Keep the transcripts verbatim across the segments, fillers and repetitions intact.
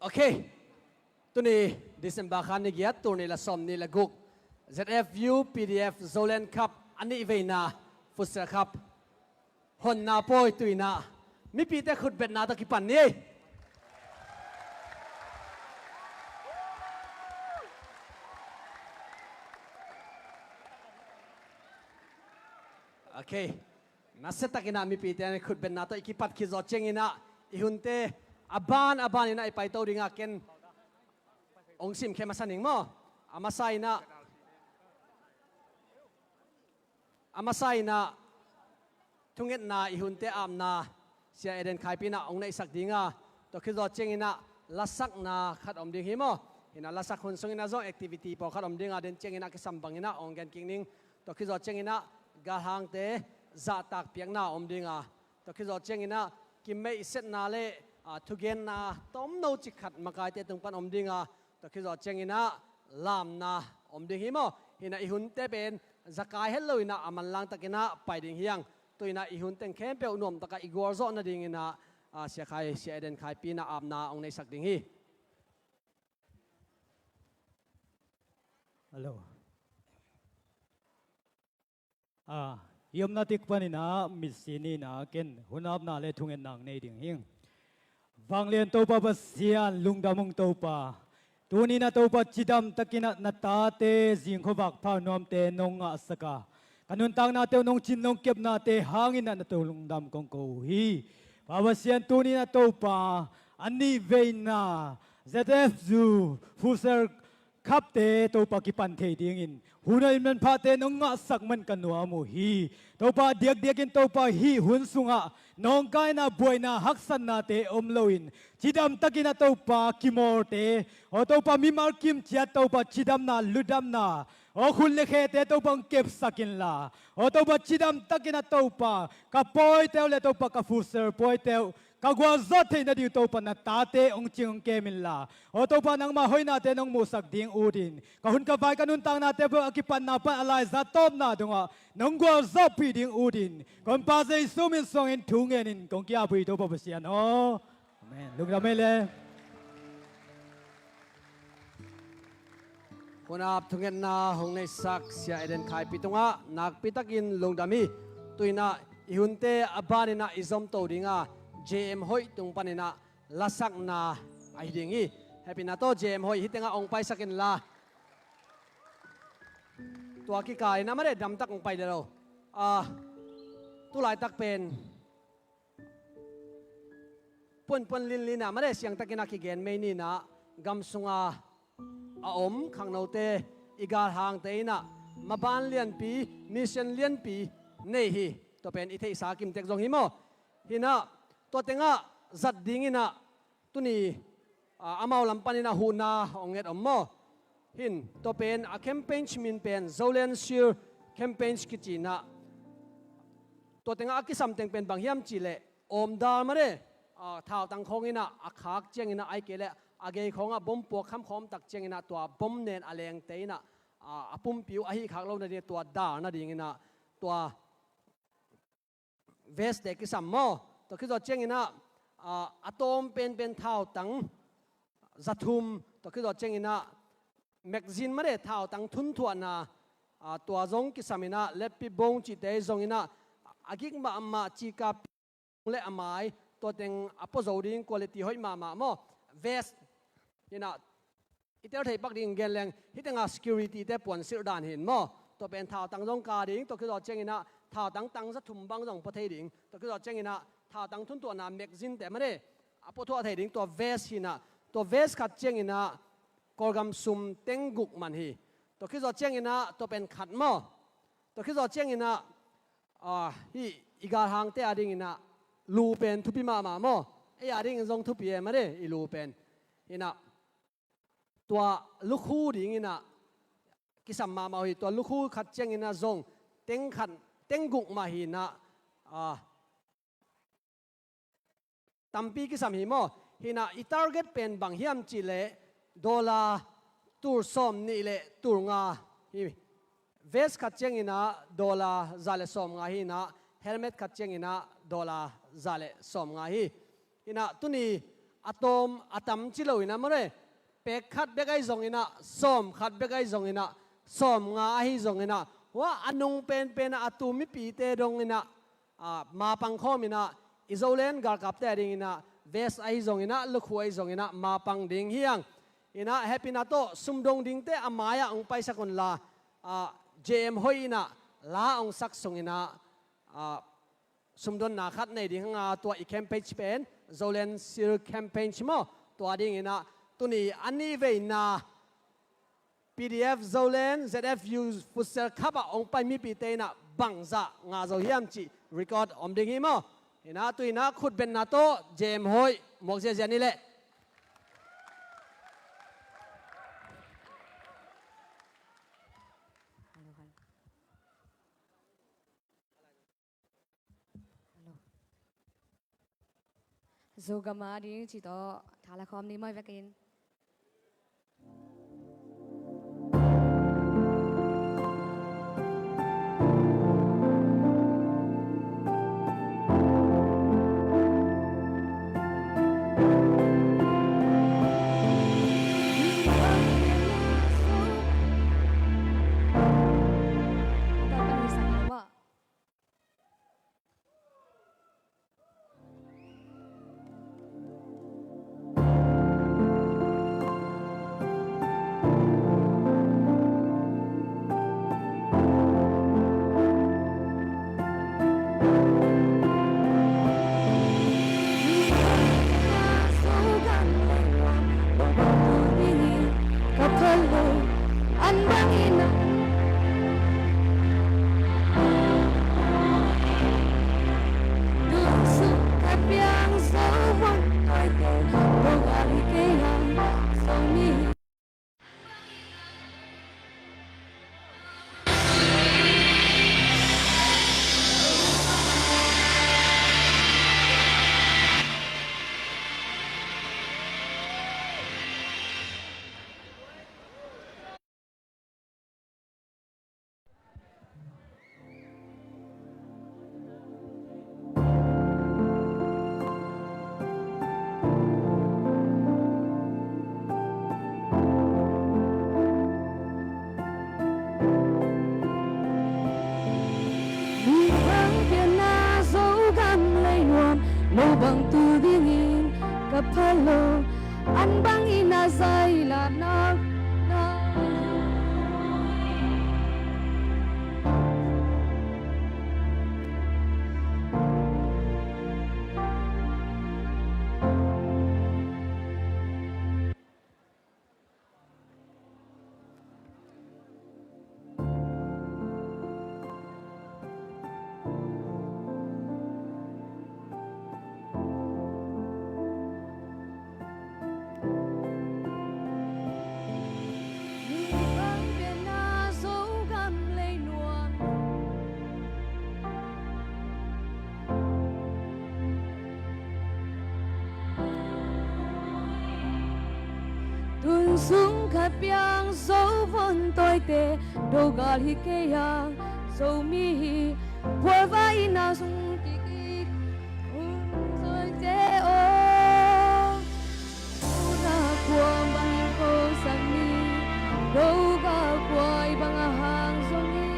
Ok. Tuni December kha ni giat, tul nih le sawm nih le guk, Z F U P D F Zoland Cup a nih veina Futsal Cup honna pawi tuina mipite khutbetna tawh kipan ni. Ok. Nasia takinah mipite khutbetna tawh i kipat khit zawh cianginah i hunte a ban a baninah i paito dingah ken hong simkhia masa ning maw? A masa inah, a masa inah thungetna i hunte apna Sia Eden Khaipi inah hong neihsak dinga, tua khit zawh cianginah lasakna khat om ding hi maw? Hinah lasak hun sunginah zong activity pawlkhat om dinga, den cianginah kisam banginah hong gen kik ning. Tua khit zawh cianginah galhangte zahtak piakna om dinga, tua khit zawh cianginah kimeihsetna le, a, thugenna tomno cikhat makaite tung pan om dinga, tua khit zawh cianginah lamna om ding hi maw? Hinah i hunte pen zakai het loinah a manlang takinah pai ding hi hang. Tuinah i hun teng khempeuh nuamtakah i gualzawh nadinginah, a, Sia Khai, Sia Eden Khaipi inah apna hong neihsak ding hi. Hello. A, i omna tik paninah mitsi ninah ken hun apna le thungetna hong nei ding hi. Vanglian Topa Pasian, lungdam ung Topa. Tuninah Topa, cidam takinah na tate zingkhuavak phaunuamte nong ngahsaka, ka nuntaknate uh nong cin nong kepnate hanginah na to lungdam kong ko uh hi. Pa Pasian, tuninah Topa, a nih veina Z F U Futsal Cup-te Topa kipan thei dingin hun hoih manphate nong ngahsak man ka nuam uh hi. Topa, diakdiakin Topa hih hun sungah nawngkaina, buaina, haksatnate om loin cidam takinah Topa kimawlte, aw Topa mimal kimciat Topa cidamna, lutdamna, aw khut le khete Topa hong kepsak inla, aw Topa cidam takinah Topa ka pawite uh le Topa ka futsal pawite uh ka gualzawh theih nading Topa na tate hong cing hong kem inla, aw Topa nangmah hoihnate nong muhsak ding utin, ka hun ka vai ka nuntaknate peuh a kipatna pan a laizat tawpna dongah nong gualzawhpih ding utin, ka honpa Jesu min suangin thu ngenin kong ki-ap uh hi Topa Pasian aw. Amen. Lungdam ei le. Hunap thungetna hong neihsak Sia Eden Khaipi tungah nakpitakin lungdam hi. Tuinah i hunte a baninah i zomto dinga J M Hoih tung paninah lasakna ahi ding hi. Hehpihna tawh J M Hoih hih tengah hong paisak inla, tua kikal inah mare damtak hong pai le lo. A, tulaitak pen puanpuan linlinah mare siangtakinah kigen mei ninah gam sunga a om khangnote, i galhangte inah maban lianpi, mission lianpi nei hi. Tua pen i theihsa kimtek zong hi maw? Hinah tua tengah zat dinginah tuni, a, amau lam paninah huhna hong nget om maw? Hin tua pen a campaign min pen Zoland Shield campaign kicinah, tua tengah a kisam teng pen bang hiam cihleh awmdal mare, a, thautang khawnginah a khak cianginah ai kei leh a gei khawngah bom puak khamkhawm tak cianginah tua bom nen a lengte inah, a, a pumpi uh a hih khak lo nading tua dal nadinginah tua vest te kisam maw? Tua khit zawh cianginah, a, a tawm penpen thautang za thum, tua khit zawh cianginah magazine mare thautang thunthuahna, a, tua zong kisaminah letpi bong cihte zonginah a gik mahmah cika le a mai, tua teng a pua zo ding quality hoih mahmah maw? Vest hinah i tel thei pak ding gen leng hih tengah security te puansilh dan hin maw? Tua pen thautang zong ka ding, tua khit zawh cianginah thautang tang za thum bang zong pua thei ding, tua khit zawh cianginah thautang thunthuahna magazine te mare a puathuah thei ding tua vest hinah, tua vest khat cianginah Kawlgam sum teng guk man hi. Tua khit zawh cianginah tua pen khat maw? Tua khit zawh cianginah, a, hih i galhangte a dinginah lu pen thupi mahmah maw? Ei a dingin zong thupi e mare i lu pen. Hinah tua lukhu dinginah kisam mahmah uh hi. Tua lukhu khat cianginah zong teng khat, teng guk mah hinah, a, tampi kisam hi maw? Hinah i target pen bang hiam cihleh dollar tul sawm nih le tul nga hi. Vest khat cianginah dollar za le sawm nga hinah, helmet khat cianginah dollar za le sawm nga hi. Hinah tuni a tawm a tam ci lo in ah maw le, pek khat bek ahi zongin ah, sawm khat bek ahi zongin ah, sawm nga ahi zongin ah, hua a nung penpen ah a tu mipite dongin ah, ah, mapang khawm in ah, i Zoland galkapte a dingin ah, vest ahi zongin ah, lukhu ahi zongin ah, mapang ding hi hang. In ah, hehpihna tawh sumdong dingte a mai-ah hong paisak unla, ah, J M Hoih in ah la hong sak sungin ah, ah, sumdonna khat nei ding hang a, tua i campaign pen Zoland Shield campaign maw, tua dingin ah tuni a nih veina P D F Zoland Z F U Futsal Cup ah hong pai mipite in ah bangzah ngah zo hiam cih record om ding hi maw. In ah tu in ah khutbetna tawh J M Hoih muak ziazia ni leh. Zogam a ding cih tawh tha la khawm ni maw, i vekin. Ka pha lo, an bangin a, tu sung ka piang zo von toite, do gal hi kei hang, Zomi. Mihang pianna Zogam lei nuam, lo bang tu dingin ka pha lo, an bangin a zai la nau, nau. Mihang pianna Zogam lei nuam. Tun sung khat piang zo von toite, do gal hi kei hang, Zomi hi, bualva in a sung kik i, um, toite aw. Una kuang bangin ko sang ni, do gal kuai bang a hang zong hi.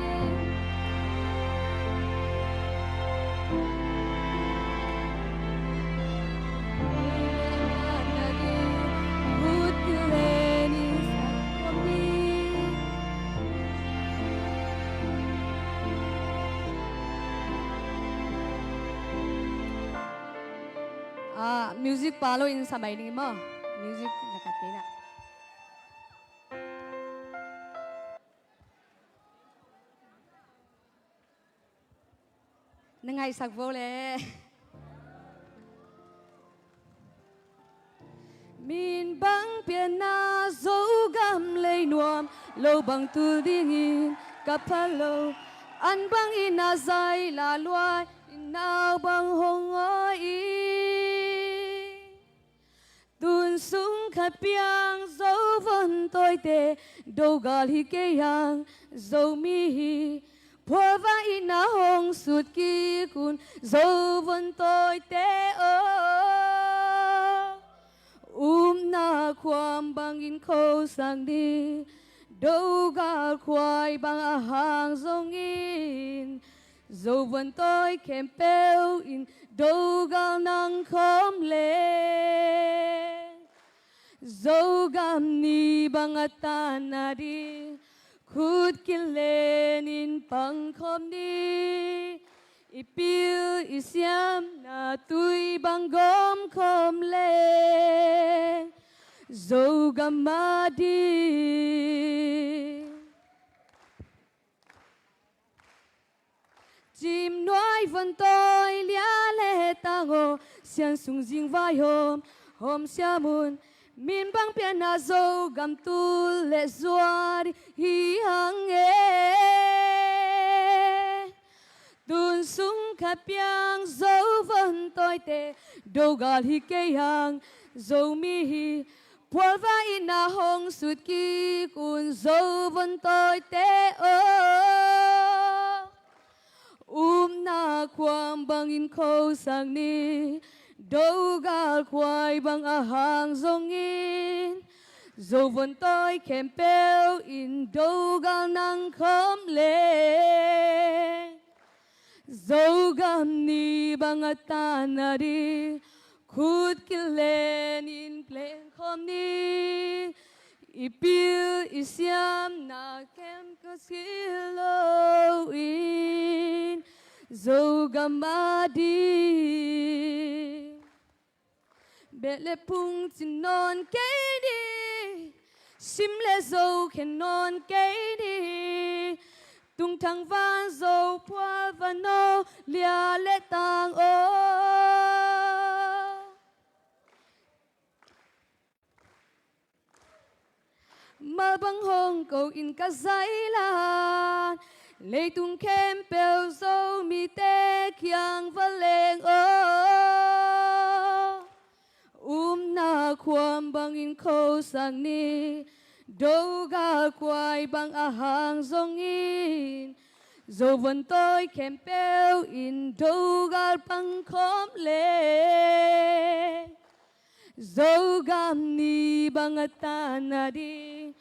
Ah, music pa lo in sa mai ding maw. Music na khat kei na. Na ngaihsak vo le. Min bang pianna Zogam lei nuam, lo bang tul dingin ka pha lo, an bangin a zai la luai, nau bang hong ngawi in. Tun sung khat piang zo von toite, do gal hi kei hang, Zomi hi, phualva in a hong sut kik un, zo von toite aw. khosak ni. Dogal khuai bang a hang zongin, Zo vontawi khempeuh in Dogal nang khawm leng, Zogam ni bang a tan nading khut kilenin pangkhawm ni. I pil i siamna tui bang gawm khawm leng, Zogam a ding. Cimnuai vontawi lia le tang aw, sian sung zing vai hawm, hawm siam un. Min bang pian a Zogam tul le zuat hi hang e. Tun sung khat piang Zo vontawite Dogal hi kei hang, Zomi hi. Phualva in a hong sut kik un Zo vontawite aw. Upna khuam bangin khosak ni. Dogal khuai bang a hang zongin, Zo vontawi khempeuh in Dogal nang khawm leng, Zogam ni bang a tan nading khut kilenin plengkhawm ni. I pil i siamna khempeuh silh loin, Zogam a ding. Bet le phung cin nawn kei ni, sim le zo khen nawn kei ni. Tungthang van Zo phualva no lia le tang aw. Malbang hong ko in ka zailan, leitung khempeuh Zomite kiang va leng aw. Upna khuam bangin khosak ni. Dogal khuai bang a hang zongin, Zo vontawi khempeuh in Dogal pangkhawm leng, Zogam ni bang a tan nading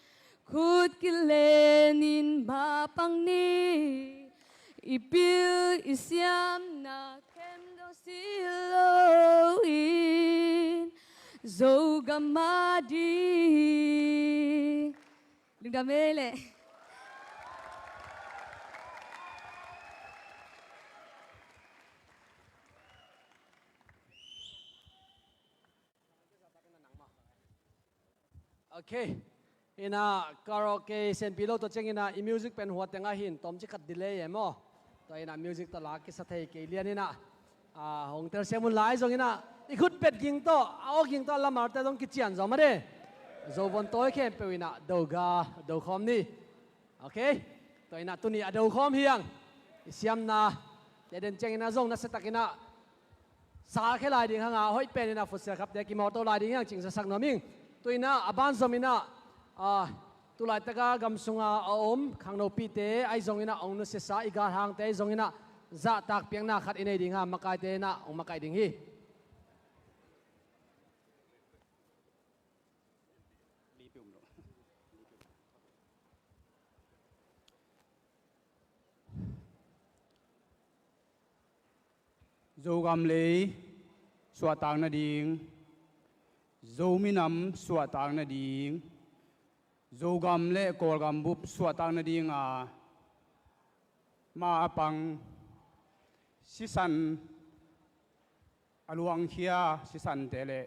khut kilenin mapang ni. I pil i siamna khempeuh silh loin, Zogam a ding. Lungdam ei leh. Ok. Ina karaoke senpi lo tua ciang ina i music pen huat teng ahin tawmcik khat delay e maw? Tua ina music tawh la kisa thei kei lian ina, a, hong telsiam un lai zong ina i khut bet ging tawh, a aw ging tawh, a lamarte zong kician zaw mah de. Zo vontawi khempeuh ina Dogal do khawm ni. Ok. Tua ina tuni a do khawm hi hang. I siamna te den ciang ina zong nasia tak ina sa khia lai ding hang a, hoih pen ina futsal khapte kimawlto lai ding hi hang cing zasak nuam ing. Tu ina a ban zom ina, a, tu laitaka gam sunga a om khangnopite ahi zong ina hong nusiasa, i galhangte ahi zong ina zahtak piakna khat i nei ding a, makaite ina hong makaih ding hi. Zogam lei suahtak nading, Zo minam suahtak nading, Zogam le Kawlgam bup suahtak nadinga ma a pang sisan a luangkhia sisante le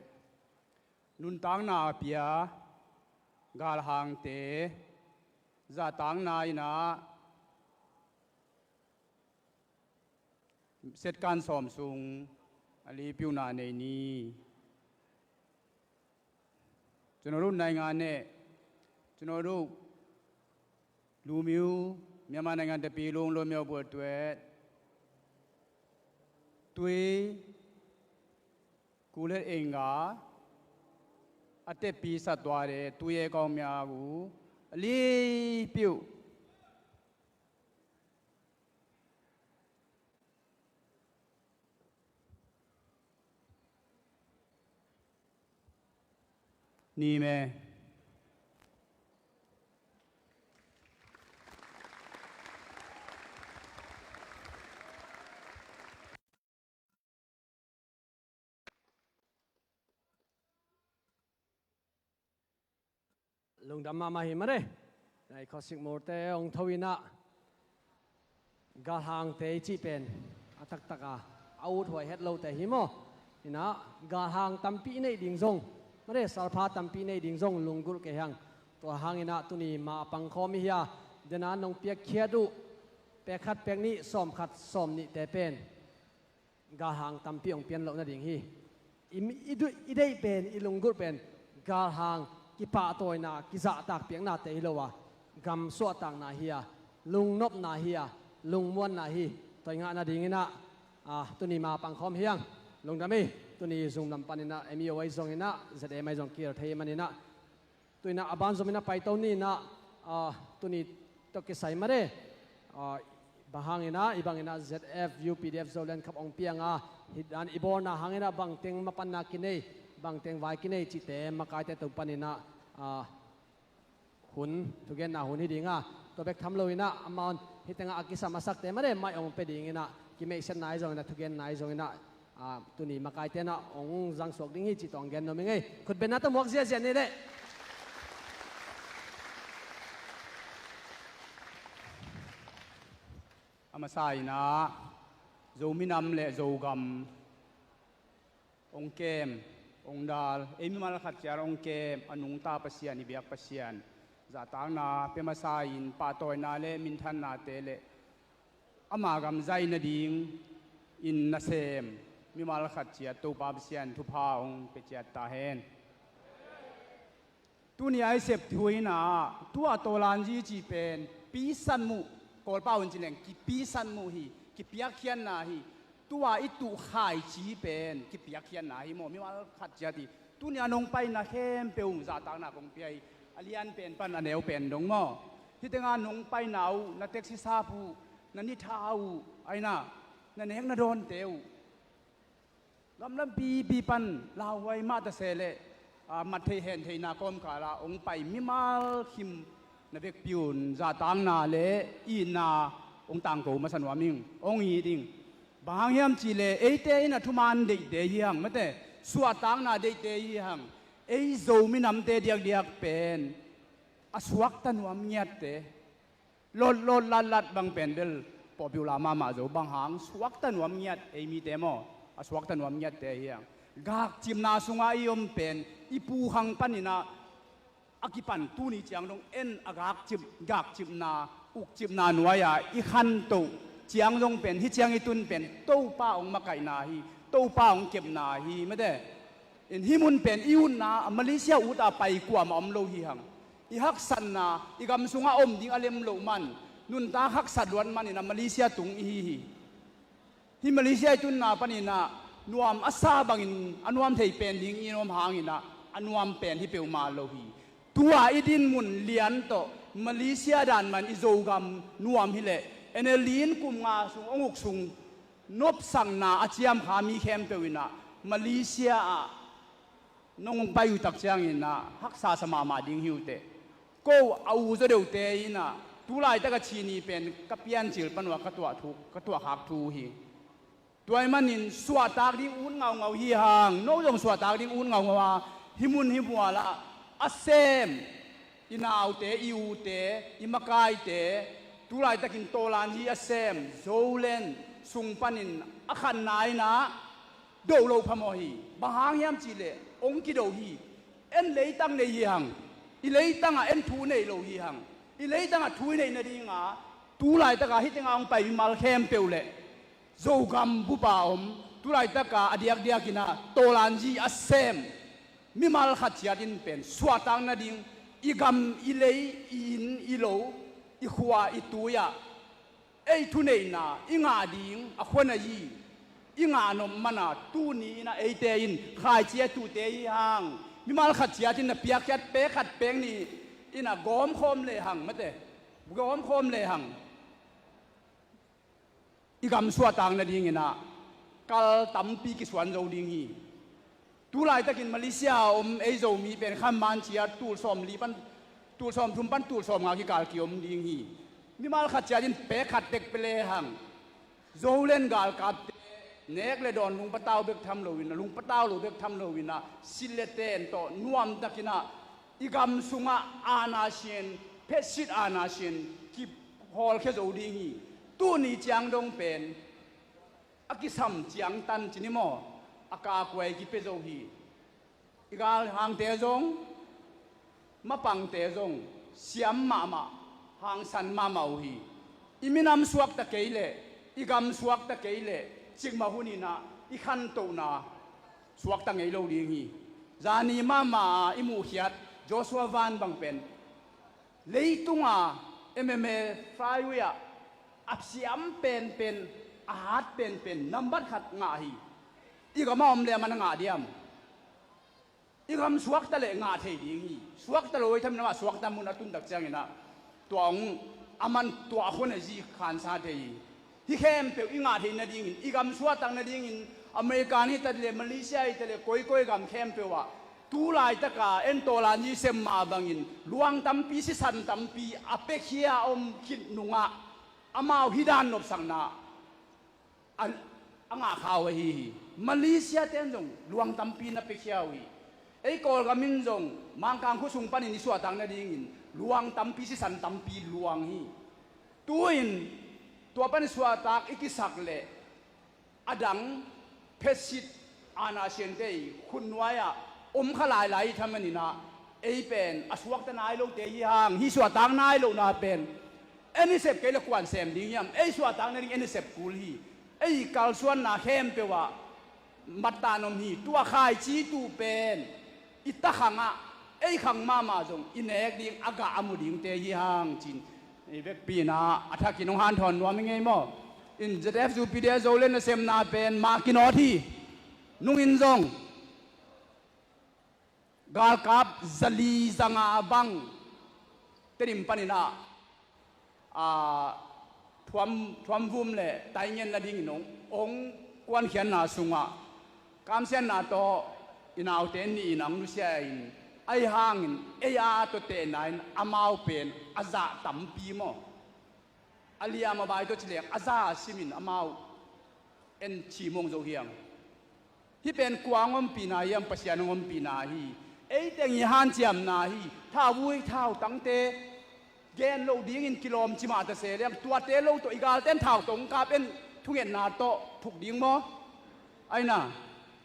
nuntakna a pia galhangte zahtakna ina setkan sawm sung a lipiuna nei ni. Cunoduk naingan ne, cunoduk lumiu, Myanmar naingan tepi lung lumiu buat tuet tui kulet enga a tepi sattuade tui e kawng mia gu a lipiu. Ni me. Lungdam mahmah hi mare. Nai khuasik murte hong tho inah galhangte i cih pen a taktak a a uthuai het lote hi maw? Inah galhang tampi i neih ding zong, mare, salpha tampi i neih ding zong lunggulh kei hiang. Tua hanginah tuni ma a pangkhawm i hia, dena nong piakkhiat uh pek khat, pek nih, sawm khat, sawm nihte pen galhang tampi hong pian loh nading hi. I, i, du- i deih pen, i lunggulh pen galhang kipahtawina, kizahtak piaknate hi lo a, gam suahtakna hi a, lungnopna hi a, lungmuanna hi. Tua i ngah nadinginah, ah, tuni ma pangkhawm hiang. Lungdam hi. Tuni Zoom lam paninah M E O ahi zonginah Z M ahi zong kihel thei maninah, tuinah a ban zominah paito ninah, ah, tuni tawh kisai mare, ah, bang hanginah, i banginah Z F U P D F Zoland Cup hong pianga, hih dan i bawlna hanginah bangteng mapanna kinei, bangteng vai kinei cihte makaite tung paninah, ah, hun, thugenna hun hi dinga, tua bek tham loinah amau hih tengah a kisam a sakte mare mai hong pia dinginah, kimeihsetna ahi zonginah, thugenna ahi zonginah, ah, tuni makaite nah hong zangsuak ding hi cih tawh hong gen nuam ing ei. Khutbenna tawh muak ziahziah ni leh. A masa inah Zo minam le Zogam hong kem, hong dal, ei mimal khat ciat hong kem a nungta Pasian, i biak Pasian zahtakna pia masa in pahtawina le minthannate le ama gam zaih nadingin nasem mimal khat ciat Topa Pasian thupha hong pia ciat ta hen. Tuni a i sep thu inah tua tawlanzi cih pen pisan muh, Kawlpau in ci leng kipisan muh hi, kipiakkhiatna hi. Tua i tuh khaici pen kipiakkhiatna hi maw, mimal khat ciat hi. Tuni a nong paina khempeuh zahtakna kong pia hi. A lian pen pan a neu pen dong maw. Hih tenga nong paina uh, na taxi sap uh, na nitha uh, a inah na nek na dawnte uh, gamlam pipi pan lauhuai mah ta se leh, ah, mat theih hen theihna kawmkala hong pai mimal khim na vekpi un zahtakna le itna hong tangko masa nuam ing, hong it ing. Bang hang hiam cih leh eite in a thuman deihte hi hang, mate, suahtakna deihte hi hang. Ei Zo minamte diakdiak pen a suakta nuam ngiatte, lawtlawt latlat bang pen bel pawlpi uh la mahmah zo, bang hang suakta nuam ngiat ei mite maw? A suakta nuam ngiatte hi hang. Gakcipna sungah i om pen i pu khang paninah a kipan tuni ciang dong en a gakcip, gakcipna, ukcipna nuai-a i khantoh ciang dong pen, hih ciang i tun pen Topa hong makaihna hi, Topa hong kepna hi, mate. In hih mun pen i utna, Malaysia uta pai kuamah om lo hi hang. I haksatna, i gam sungah om ding a lem loh man, nuntak haksat luat maninah Malaysia tung i hi hi. Hih Malaysia i tunna paninah nuam a sa bangin a nuam thei pen ding i nuam hanginah a nuam pen hi peuhmah lo hi. Tua i dinmun lian tawh Malaysia dan man i Zogam nuam hileh, ene lin kum nga sung, hong uk sung nopsakna a ciamkha mi khempeuh inah Malaysia ah nong pai uh tak cianginah haksa sa mahmah ding hi uh teh. Ko a u zaw deuhte inah tu laitak a Chin i pen ka piancil pan uh a ka tuah thu, ka tuahkhak thu uh hi. Tua ahih manin suahtak ding ut ngaungau hi hang, no zong suahtak ding ut ngaungau a, hih mun hih mual ah a sem i naute, i ute, i makaite, tu laitakin tawlanzi a sem Zoland sung panin a khanna inah doh loh phamawh hi. Bang hang hiam cihleh hong kidoh hi. En leitang nei hi hang. I leitangah en thu nei lo hi hang. I leitangah thu i neih nadinga tu laitaka hih tenga hong pai mimal khempeuh le Zogam bupa om, tu laitaka a diakdiak inah tawlanzi a sem mimal khat ciat in pen suahtak nading, i gam, i lei, i inn, i lo, i khua, i tui-ah ei thuneihna i ngah ding a khuanai i ngah nop mana tuni inah eite in khaici a tuhte hi hang. Mimal khat ciat in na piakkhiat pek khat pek nih inah gawmkhawm lehang, mate, gawmkhawm lehang. I gam suahtak nadinginah kal tampi kisuan zo ding hi. Tu laitakin Malaysia a om ei Zomi pen khanman ciat tul sawmli pan, tul sawmthum pan tul sawmnga kikal kiom ding hi. Mimal khat ciat in pek khat tek pia lehang. Zoland galkapte nek le dawn lungpatau bek tham loinah, lungpatau lo bek tham loinah, silh le ten tawh nuamtakinah I gam sungah aana sian, phetsit aana sian kihawlkhia zo ding hi. Tuni ciang dong pen a kisam ciangtan cin hi maw, a kakuai kipia zo hi. I galhangte zong, mapangte zong siam mahmah, hangsan mahmah uh hi. I minam suakta kei leh, i gam suakta kei leh, cikmah huninah i khantohna suakta ngei lo ding hi. Zani mahmah i muhkhiat Joshua Van bang pen leitunga M M A flyweight ah a siam penpen, a hat penpen nambat khat ngah hi. I gam a om le a man a ngah diam? I gam suakta leh ngah thei ding hi. Suakta lo i thamin amah suakta mun a tuntak cianginah tua hong a man tua hun a zi khansa thei hi. Hih khempeuh i ngah theih nadingin, i gam suahtak nadingin American hi ta leh, Malaysia hi ta leh, koikoi gam khempeuh ah tu laitaka en tawlanzi sem mah bangin luang tampi, sisan tampi a piakhia a om khit nungah amau hih dan nopsakna a, a ngah kha uh ahi hi. Malaysia ten zong luang tampi na piakhia uh hi. Ei Kawlgam in zong Mangkang khua sung panin i suahtak nadingin luang tampi, sisan tampi luang hi. Tu-in tua pan suahtak i kisak leh a dang phetsit aana siante i khutnuai-ah om kha lailai i thamin inah ei pen a suakta nai lote hi hang. Hih suahtak nai lohna pen en i sep kei le kuan sem ding hiam? Ei suahtak nading en i sep kul hi. Ei kalsuanna khempeuh ah mattan om hi. Tua khaici tu pen i takhangah ei khang mahmah zong i nek ding a gah a mu dingte hi hang cin. I vekpi inah a thakin hong hanthawn nuam i ngei maw? In Z F U P D F Zoland nasemna pen mah kinawt hi. Nungin zong galkap zali zanga bang Tedim paninah a, thuam, thuamvum le taingen nadingin hong, hong kuankhiatna sungah kamsiatna tawh i naute nih in a hong nusia in, ahi hangin ei a tawh tehna in amau pen a zah tampi maw, a liam a bai tawh ci leng a zah simin amau en cimong zo hiang. Hih pen kua hong ompihna hiam? Pasian hong ompihna hi. Ei teng i hanciamna hi. Thauvui thautangte gen loh dingin kilawm cimah ta se leng, tuate lo tawh i galten thau tawh hong kap en thungetna tawh thuk ding maw? Aina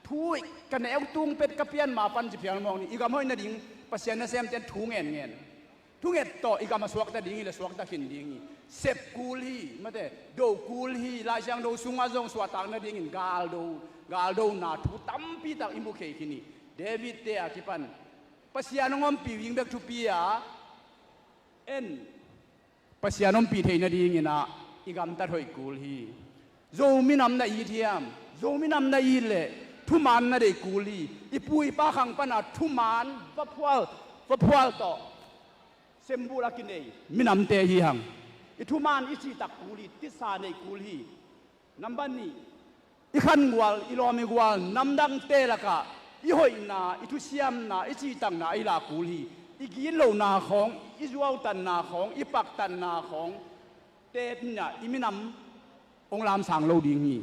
thu ka neu tung pet ka pian ma pan ci phial mawk ni. I gam hoih nading Pasian nasemten thu ngenngen. Thunget tawh i gam a suakta ding hi le suakta khin ding hi. Sep kul hi, mate, do kul hi. Lai Siangtho sungah zong suahtak nadingin galdo, galdona thu tampi tak i mu khei khin hi. David te a kipan Pasian hong ompih wing bek thupi a en. Pasian ompih theih nadinginah i gamtat hoih kul hi. Zo minam na it hiam? Zo minam na it leh thuman na deih kul hi. I pu i pa khang pana thuman va phual, va phual tawh sembul a kinei minamte hi hang. I thuman i cihtak kul hi, tisa neih kul hi. Nambat nih, i khangual, i lawm i gual namdangte lakah i hoihna, i thusiamna, i cihtakna i lah kul hi. I gitlohna khawng, i zuautatna khawng, i paktatna khawng te inah i minam hong lamsang lo ding hi.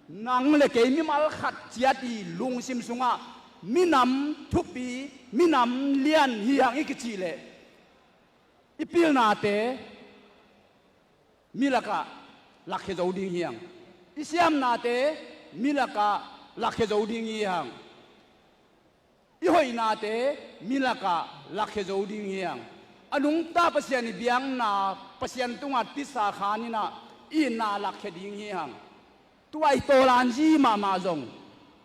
Nang le kei mimal khat ciat i lungsim sungah minam thupi, minam lian hi hang i kicih leh i pilnate mi lakah lakkhia zo ding hi hang. I siamnate mi lakah lakkhia zo ding hi hang. I hoihnate mi lakah lakkhia zo ding hi hang. A nungta Pasian i biakna, Pasian tungah tisa khaninah i itna lakkhia ding hi hang. Tua i tawlanzi mahmah zong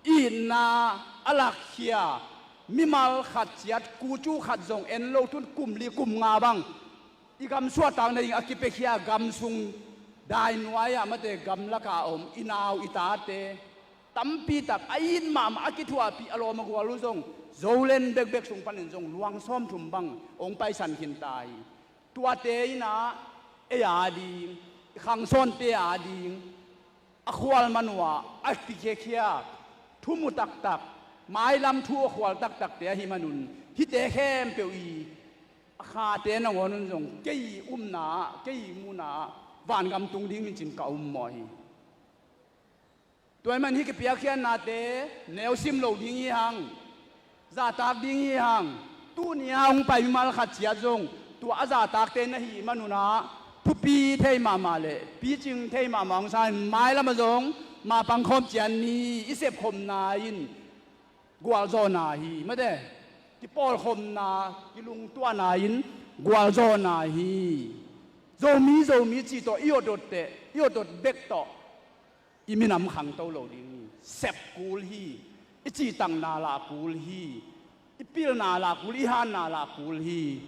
i itna a lakkhia mimal khat ciat, kucu khat zong en lo, tun kum li kum nga bang i gam suahtak nading a kipiakhia gam sung dainuai-ah, mate, gamlaka om i nau i tate tampi tak a it mahmah, a kithuahpih, a lawm a gual uh zong Zoland bekbek sung panin zong luang sawmthum bang hong paisan khin ta hi. Tuate inah ei a ding, i khangsawnte a ding a khual man uh ah a kikhiakhia, thu mu taktak, mailam thu a khual taktakte ahi manun hihte khempeuh i a khate nangawn un zong kei umna ah, kei muna ah vangam tung ding hi cin ka um mawh hi. Tua ahih man hih kipiakkhiatnate neusim lo ding hi hang. Zahtak ding hi hang. Tuni a hong pai mimal khat ciat zong tua a zahtakte na hih manun ah thupi thei mahmah le picing thei mahmah hong sang in, mailam ah zong mapang khawm ciat ni. I sepkhopna in gualzawhna hi, mate. Kipawlkhopna, kilungtuahna in gualzawhna hi. Zomi, Zomi cih tawh i otdot teh, i otdot bek tawh i minam khangto lo ding hi. Sep kul hi. I cihtakna lah kul hi. I pilna lah kul, i hanna lah kul hi.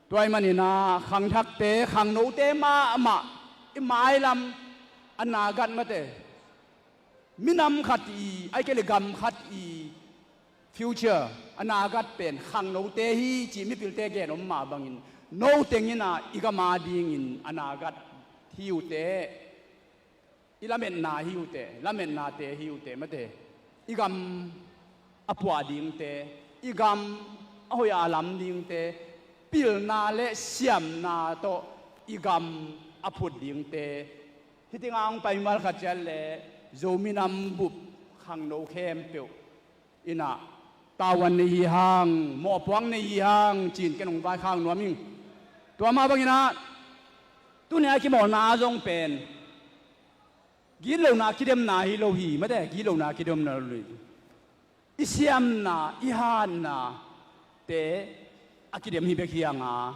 Tua ahih manin ah khangthakte, khangnote mahmah, i mailam anagat, mate, minam khat i, ahih kei leh gam khat i future, anagat pen khangnote hi cih mipilte gen om mah bangin, no teng in ah i gam adingin anagat hi uh teh, i lametna hi uh teh, lametnate hi uh teh, mate. I gam a puah dingte, i gam a hoih a lam dingte, pilna le siamna tawh i gam a phut dingte. Hih teng ah hong pai mimal khat ciat leh Zo minam bup khangno khempeuh in ah tavuan nei hi hang, mawhpuak nei hi hang ci-in ken hong vaikhak nuam ing. Tua mah bangin ah tuni a i kimawlna ah zong pen gitlohna kidemna hi lo hi, mate, gitlohna kidemna lo hi. I siamna, i hatnate a kidem hi bek hi hang a,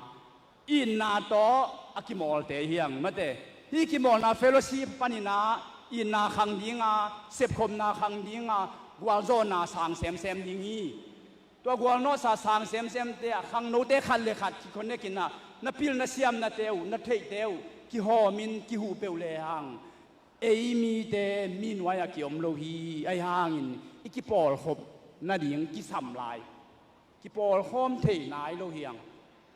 itna tawh a kimawlte hi hang, mate. Hih kimawlna fellowship panin ah itna khang ding a, sepkhopna khang ding a, gualzawhna sang semsem ding hi. Tua gualzawhna sang semsemte ah khangnote khat le khat kiconnect in ah, na pil na siamnate uh, na theihte uh kihawm in kihuh peuh lehang, ei mite mi nuai-ah kiom lo hi. Ahih hangin i kipawlkhop nading kisam lai, kipawlkhawm thei nai lo hi hang.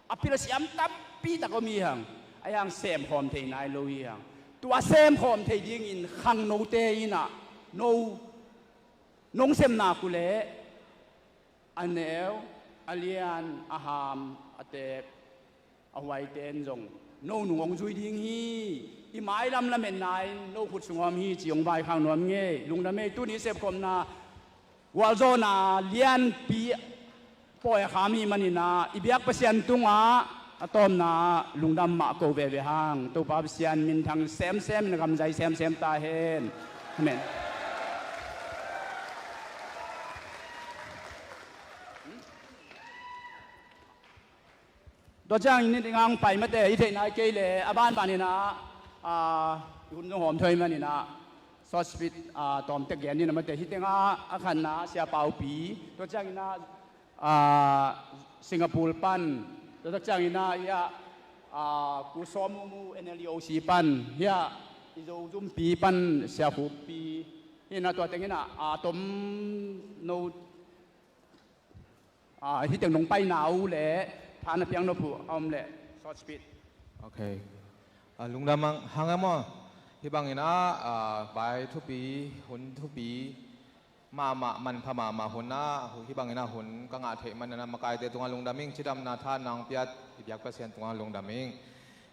A pil a siam tampi tak om hi hang. Ahih hang semkhawm thei nai lo hi hang. Tua semkhawm thei dingin khangnote in ah no, nong sem nak uh leh a neu, a lian, a ham, a teek, a huaite in zong no nung hong zui ding hi. I mailam lametna in no khut sung a om hi ci hong vaikhak nuam ing ei. Lungdam ei. Tuni sepkhopna gualzawhna lianpi pawi a kham ahih manin ah i biak Pasian tungah a tawpna lungdam mah ko veve hang. Topa Pasian minthang semsem in a gamzai semsem ta hen. Amen. Tua ciangin hih teng ah hong pai, mate, i theihna kei leh a banbanin ah, ah, i hun zong hawm thei manin ah, short speech, ah, tawm tek gen ni, mate. Hih teng ah a khatna Sia Paupi, tua ciangin ah, ah, Singapore pan, tua tak ciangin ah, hiah, ah, Pu Sawm Mumu, N L E O C pan, hiah i Zo Zumpi pan Sia Khuppi, hih in ah tua teng in ah, ah, tom no, ah, hih teng nong paina uh leh tha na piak nop uh a om leh short speech. Ok. Ah, lungdam hang, hang e maw. Hih bangin ah, ah, vai thupi, hun thupi mahmah, manpha mahmah hun ah, hih bangin ah hun ka ngah theih manin ah makaite tungah lungdam ing, cidamna tha nang piat i biak Pasian tungah lungdam ing.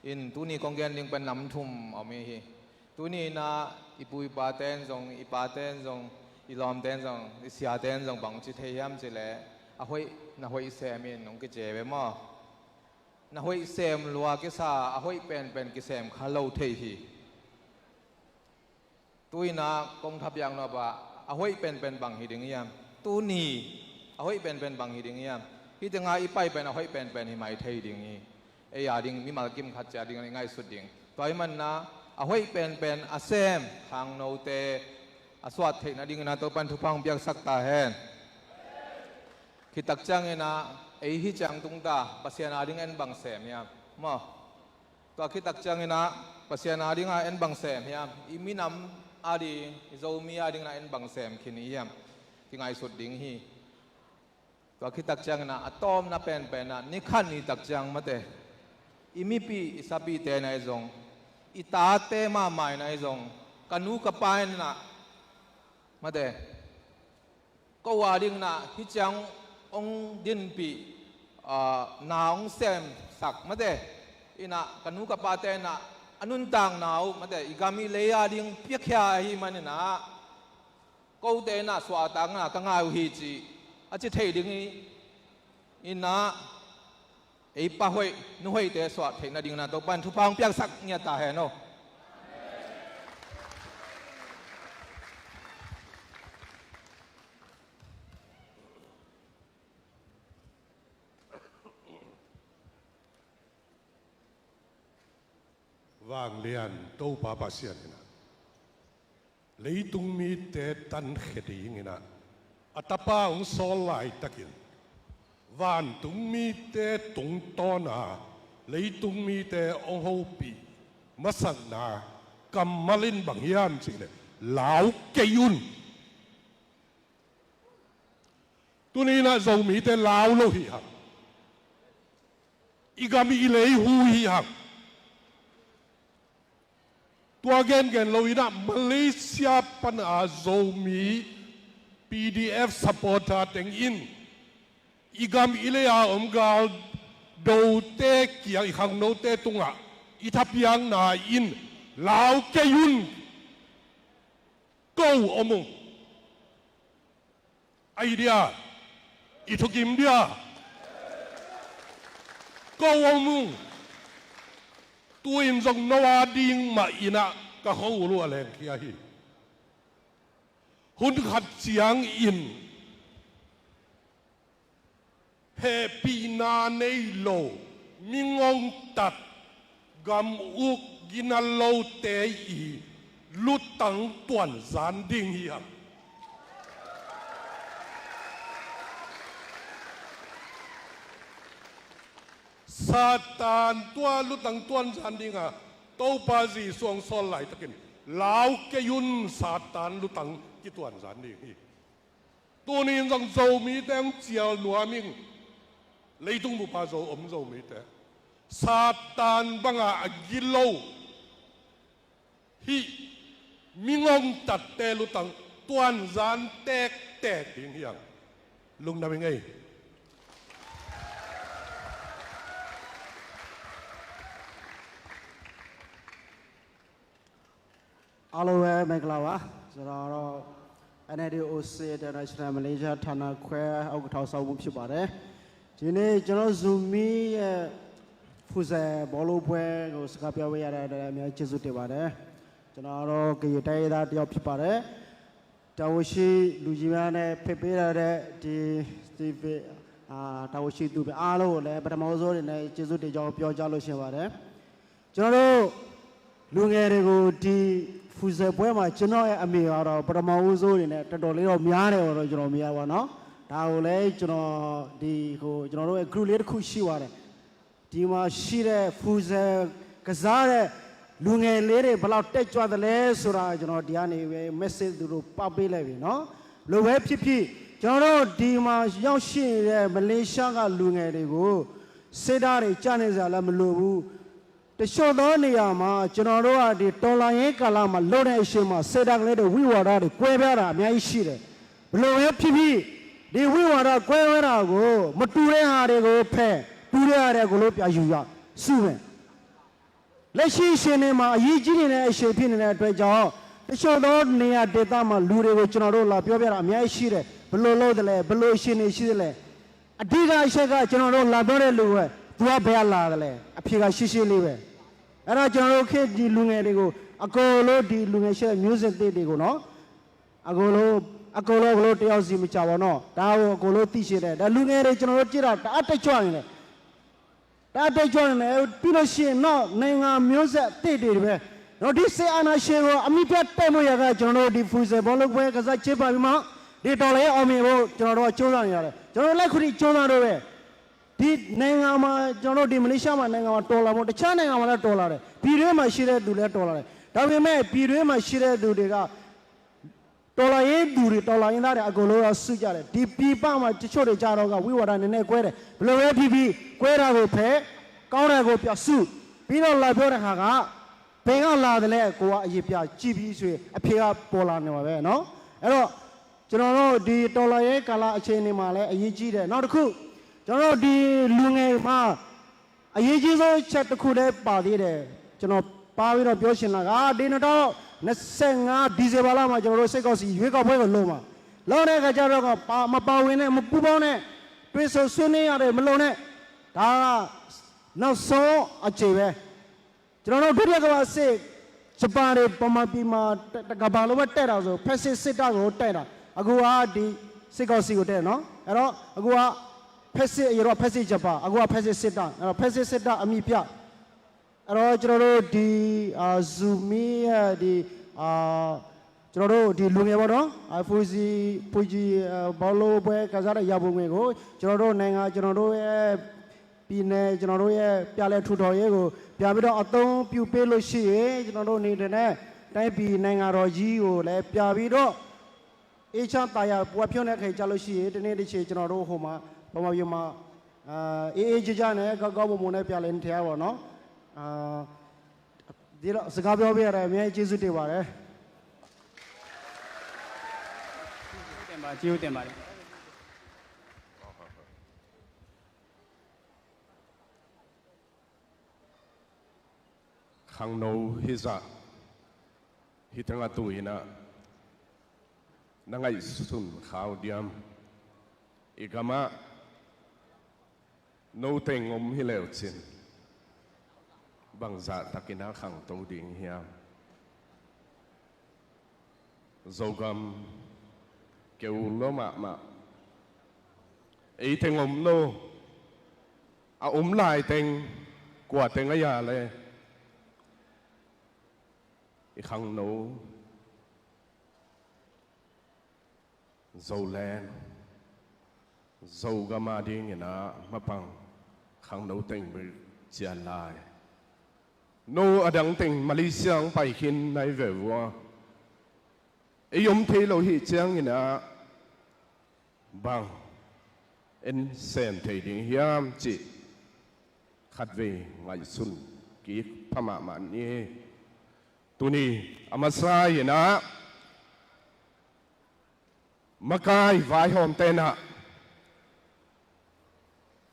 In tuni kong gen ding pen nam thum a om hi. Tuni in ah i pu i pate in zong, i pate in zong, i lawmte in zong, i siate in zong bang ci thei hiam cih leh, a hoih na hoih sem in hong kici ve maw. Na hoih sem lua kisa, a hoih penpen kisem kha lo thei hi. Tu in ah kong thapiak nop ah, a hoih penpen bang hi ding hiam? Tuni a hoih penpen bang hi ding hiam? Hih teng ah i pai pen a hoih penpen hi mai thei ding hi. Ei a ding, mimal kim khat ciat a ding, i ngaihsut ding. Tua ahih manin ah a hoih penpen a sem khangnote a suah theih nadingin ah Topa'n thupha hong piaksak ta hen. Khit tak ciangin ah ei hih ciang tung ta, Pasian a ding en bang sem hiam maw. Tua khit tak ciangin ah Pasian a ding ah en bang sem hiam? I minam a ding, i Zomi a ding in ah en bang sem khin i hiam? Kingaihsut ding hi. Tua khit tak ciangin ah a tawpna penpen ah, ni khat ni tak ciang, mate, i mipi, i sapite in ah zong, i tate mahmah in ah zong, ka nu ka pa in ah, mate, ko a ding in ah hih ciang hong dinpih, ah, na hong semsak, mate, in ah ka nu ka pate in ah a nuntakna uh, mate, i gam i lei a ding piakhia ahih manin ah, kote in ah suahtakna ka ngah uh hi ci a ci thei ding hi. Inah ei pa hoih, nu hoihte suah theih nading inah Topa in thupha hong piaksak ngiat ta hen aw. Vanglian Topa Pasian inah leitung mite tankhia ding inah a Tapa hong sawl laitakin vantung mite tungtawn a leitung mite hong hopih masakna kammal in bang hiam cihleh, lau kei un. Tuni inah Zomite lau lo hi hang. I gam i lei hu hi hang. Tua gengen lo inah Malaysia pana Zomi P D F supporter teng in i gam i lei a om galdote kiang, i khangnote tungah i thapiakna in lau kei un. Ko om ung. Ai dia, i thukim dia. Ko om ung. Tu-in zong no a ding mah inah ka kho ulu a lengkhia hi. Hun khat ciangin hehpihna nei lo, mi ngongtat, gam uk gina lote i lutang tuanzan ding hi hang. Satan tua lutang tuanzan dinga Topa Jesu hong sawl laitakin lau kei un, Satan lutang kituanzan ding hi. Tuni in zong Zomite hong cial nuam ing. Leitung bup a Zo om Zomite Satan banga a gilo hih mi ngongtatte lutang tuanzan tektek ding hi hang. Lungdam ing ei. အားလုံးပဲမင်္ဂလာပါ။ ကျွန်တော်ကတော့ NLD OC International Malaysia ဌာနခွဲဥက္ကဋ္ဌ ဦးဆောင်မှုဖြစ်ပါတယ်။ ဒီနေ့ကျွန်တော် Zomi ရဲ့ Futsal ဘောလုံးပွဲကို စကားပြောပေးရတဲ့အတွက် အများကြီးကျေးဇူးတင်ပါတယ်။ ကျွန်တော်ကတော့ ကရင်တိုင်းရင်းသားတစ်ယောက်ဖြစ်ပါတယ်။ တာဝန်ရှိလူကြီးများနဲ့ ဖိတ်ပေးရတဲ့ ဒီ Steve အာ တာဝန်ရှိသူတွေအားလုံးကိုလည်း ပထမဦးဆုံးအနေနဲ့ ကျေးဇူးတင်ကြောင်း ပြောကြားလိုချင်ပါတယ်။ ကျွန်တော်တို့လူငယ်တွေကို ဒီ Futsal ပွဲမှာ ကျွန်တော်ရဲ့အမေကတော့ ပထမဦးဆုံးအနေနဲ့ တော်တော်လေးတော့များတယ်ပေါ့နော်၊ ကျွန်တော်အမေကပေါ့နော်။ ဒါကိုလည်း ကျွန်တော် ဒီ ဟို ကျွန်တော်တို့ရဲ့ group လေးတစ်ခုရှိပါတယ်။ ဒီမှာရှိတဲ့ Futsal ကစားတဲ့လူငယ်လေးတွေ ဘယ်လောက်တက်ကြွသလဲဆိုတာ ကျွန်တော်ဒီကနေပဲ message သူတို့ပို့ပေးလိုက်ပြီနော်။ ဘယ်လိုပဲဖြစ်ဖြစ် ကျွန်တော်တို့ဒီမှာရောက်ရှိနေတဲ့ မလေးရှားကလူငယ်တွေကို စစ်သားတွေ ကြားနေစရာလည်းမလိုဘူး။ တချို့သောနေရာမှာ ကျွန်တော်တို့က ဒီတော်လှန်ရေးကာလမှာ လုပ်တဲ့အချိန်မှာ စစ်သားကလေးတွေ ဝိဝါဒတွေ ကွဲပြားတာ အများကြီးရှိတယ်။ ဘယ်လိုပဲဖြစ်ဖြစ် ဒီဝိဝါဒကွဲဝဲတာကို မတူတဲ့ဟာတွေကိုဖယ်၊ တူတဲ့ဟာတွေ အကုန်လုံး ပြန်ယူရ၊ စုမယ်။ လက်ရှိအခြေအနေမှာ အရေးကြီးနေတဲ့ အချိန်ဖြစ်နေတဲ့အတွက်ကြောင့် တချို့သောနေရာဒေသမှာ လူတွေကို ကျွန်တော်တို့ လာပြောပြတာ အများကြီးရှိတယ်။ ဘယ်လိုလုပ်သလဲ၊ ဘယ်လိုအခြေအနေရှိသလဲ။ အဓိကအချက်က ကျွန်တော်တို့ လာပြောတဲ့လူပဲ၊ သူက ဘယ်ကလာသလဲ၊ အဖြေက ရှင်းရှင်းလေးပဲ။ အဲ့တော့ ကျွန်တော်တို့ ခေတ်ဒီလူငယ်တွေကို အကုန်လုံး ဒီလူငယ်ရှိတဲ့ မျိုးဆက်သစ်တွေကိုနော်၊ အကုန်လုံး၊ အကုန်လုံး၊ အကုန်လုံး တစ်ယောက်စီမကျန်ပါတော့၊ ဒါကို အကုန်လုံး သိရှိတယ်။ ဒါလူငယ်တွေ ကျွန်တော်တို့ ကြည့်တာ တအားတက်ကြွနေတယ်။ တအားတက်ကြွနေတယ်။ ပြီးလို့ရှိရင်တော့ နိုင်ငံမျိုးဆက်သစ်တွေပဲနော်၊ ဒီစစ်အာဏာရှင်ကို အမြစ်ပြတ်တိုက်ဖို့ရန်က ကျွန်တော်တို့ ဒီ Futsal ဘောလုံးပွဲ ကစားကျင်းပပြီးမှ ဒီတော်လှန်ရေး အောင်မြင်ဖို့ ကျွန်တော်တို့က ကြိုးစားနေရတယ်။ ကျွန်တော်တို့ လိုက်ခုထိ ကြိုးစားတော့ပဲ ဒီနိုင်ငံမှာ ကျွန်တော်တို့ ဒီမလေးရှားမှာ နိုင်ငံမှာ တော်လှန်ဖို့၊ တခြားနိုင်ငံမှာလည်း တော်လှန်တယ်။ ပြည်တွင်းမှာရှိတဲ့သူလည်း တော်လှန်တယ်။ ဒါပေမဲ့ ပြည်တွင်းမှာရှိတဲ့သူတွေက တော်လှန်ရေးသူတွေ၊ တော်လှန်ရေးသားတွေ အကုန်လုံးတော့ စုကြတယ်။ ဒီပြည်ပမှာ တချို့တွေကြတော့က ဝိဝါဒနည်းနည်းကွဲတယ်။ ဘယ်လိုပဲဖြစ်ဖြစ် ကွဲတာကိုဖယ်၊ ကောင်းတာကို ပြန်စု၊ ပြီးတော့ လာပြောတဲ့ဟာက ဘယ်ကလာသလဲ၊ ကိုယ်က အရင်ပြန်ကြည့်ပြီးဆိုရင် အဖြေက ပေါ်လာနေမှာပဲနော်။ အဲ့တော့ ကျွန်တော်တို့ ဒီတော်လှန်ရေးကာလ အခြေအနေမှာလည်း အရေးကြီးတယ်။ နောက်တစ်ခု ကျွန်တော်တို့ ဒီလူငယ်မှာ အရေးကြီးဆုံးအချက်တစ်ခုလည်း ပါသေးတယ်။ ကျွန်တော် ပါပြီးတော့ ပြောချင်တာက ဒီနှစ်ထောင်နှစ်ဆယ့်ငါး ဒီဇင်ဘာလမှာ ကျွန်တော်တို့ စစ်ကောင်စီ ရွေးကောက်ပွဲကို လုပ်မှာ။ လုပ်တဲ့အခါကျတော့ ပါ၊ မပါဝင်နဲ့၊ မပူးပေါင်းနဲ့၊ ပ တွေ့ဆုံဆွေးနွေးရတယ် မလုပ်နဲ့။ ဒါကနောက်ဆုံးအကြိမ်ပဲ။ ကျွန်တော်တို့ ဒုတိယကမ္ဘာစစ် ဂျပန်တွေ ဗမာပြည်မှာ တ- တကမ္ဘာလုံးပဲ တိုက်တာဆို ဖက်ဆစ်စစ်တပ်ကို တိုက်တာ။ အခုက ဒီစစ်ကောင်စီကို တိုက်တာနော်။ အဲ့တော့ အခုက ဖက်ဆစ် အရင်တော့ ဖက်ဆစ်ဂျပန်၊ အခုက ဖက်ဆစ်စစ်တပ်။ အဲ့တော့ ဖက်ဆစ်စစ်တပ် အမည်ပြအဲ့တော့ ကျွန်တော်တို့ ဒီ အာ၊ Zoom ရဲ့ ဒီ အာ၊ ကျွန်တော်တို့ ဒီလူငယ်ပေါ့နော်။ အာ၊ Fuji Fuji အာ၊ ဘောလုံးပွဲကစားတဲ့ ရန်ပုံငွေကို ကျွန်တော်တို့နိုင်ငံ၊ ကျွန်တော်တို့ရဲ့ပြည်နယ်၊ ကျွန်တော်တို့ရဲ့ပြန်လည်ထူထောင်ရေးကို ပြန်ပြီးတော့ အသုံးပြုပေးလို့ရှိရင် ကျွန်တော်တို့အနေနဲ့ တိုင်းပြည်နိုင်ငံတော်ကြီးကိုလည်း ပြန်ပြီးတော့ အေးချမ်းသာယာ ပူအဖြိုးနဲ့ ခဲကြလို့ရှိရင် တနေ့တစ်ချိန် ကျွန်တော်တို့ဟိုမှာ ဗမာပြည်မှာ အာ၊ အေးအေးချမ်းချမ်းနဲ့ ကောင်းကောင်းမွန်မွန်နဲ့ ပြန်လည်နေထိုင်ရပါတော့နော်။ အာ၊ ဒီတော့ စကားပြောပေးရတဲ့ အများကြီး ကျေးဇူးတင်ပါတယ်။ တင်ပါ၊ ကျေးဇူးတင်ပါတယ်။ ခင်းနူ ဟီဆာ၊ ဟီတငါတူအံၤန နငါးဆူၣ်ခါအူဒံး၊ အံၤကမၣ် နူတ့ၢ်ငိုမ်ဟီလဲၣ်အူၣ်စ့ၣ် ဘၣ်စၢ်တၢ်က့ၢ်နၢ်ခင်းတူဒံးဟံၣ် ဇိုၣ်ကမ် ကဲဝူလီၤမးမး အံၤတ့ၢ်ငိုမ်နူ အအုမ်လၢ်တ့ၢ် ကွၢ်တ့ၢ်အယၤလဲၣ် အံၤခင်းနူ ဇိုၣ်လၢၣ် ဇိုၣ်ကမၣ်ဒံးအံၤန မပၢ် ခင်းနူတ့ၢ်ဘုး ကၠီၣ်လၢ် နူအဒၢးတ့ၢ် မလ့ၡံၣ်ပၢၢ်ဟံၣ်နၢ်ဝဲဝါ အံၤယုမ်ထံးလိာ်ဟံၣ်ကၠီၣ်အံၤန ဘၣ် အ့ၣ်စဲၣ်ထံးဒံးဟံၣ် ကၠီၣ် ခတ်ဝဲ ငါးဆူၣ် ကံၢ်ဖးမးမးန့ၣ် တုၤနံၤ အမစၢ်အံၤန မကၢၢ်ဝါဟီၣ်တ့ၢ်န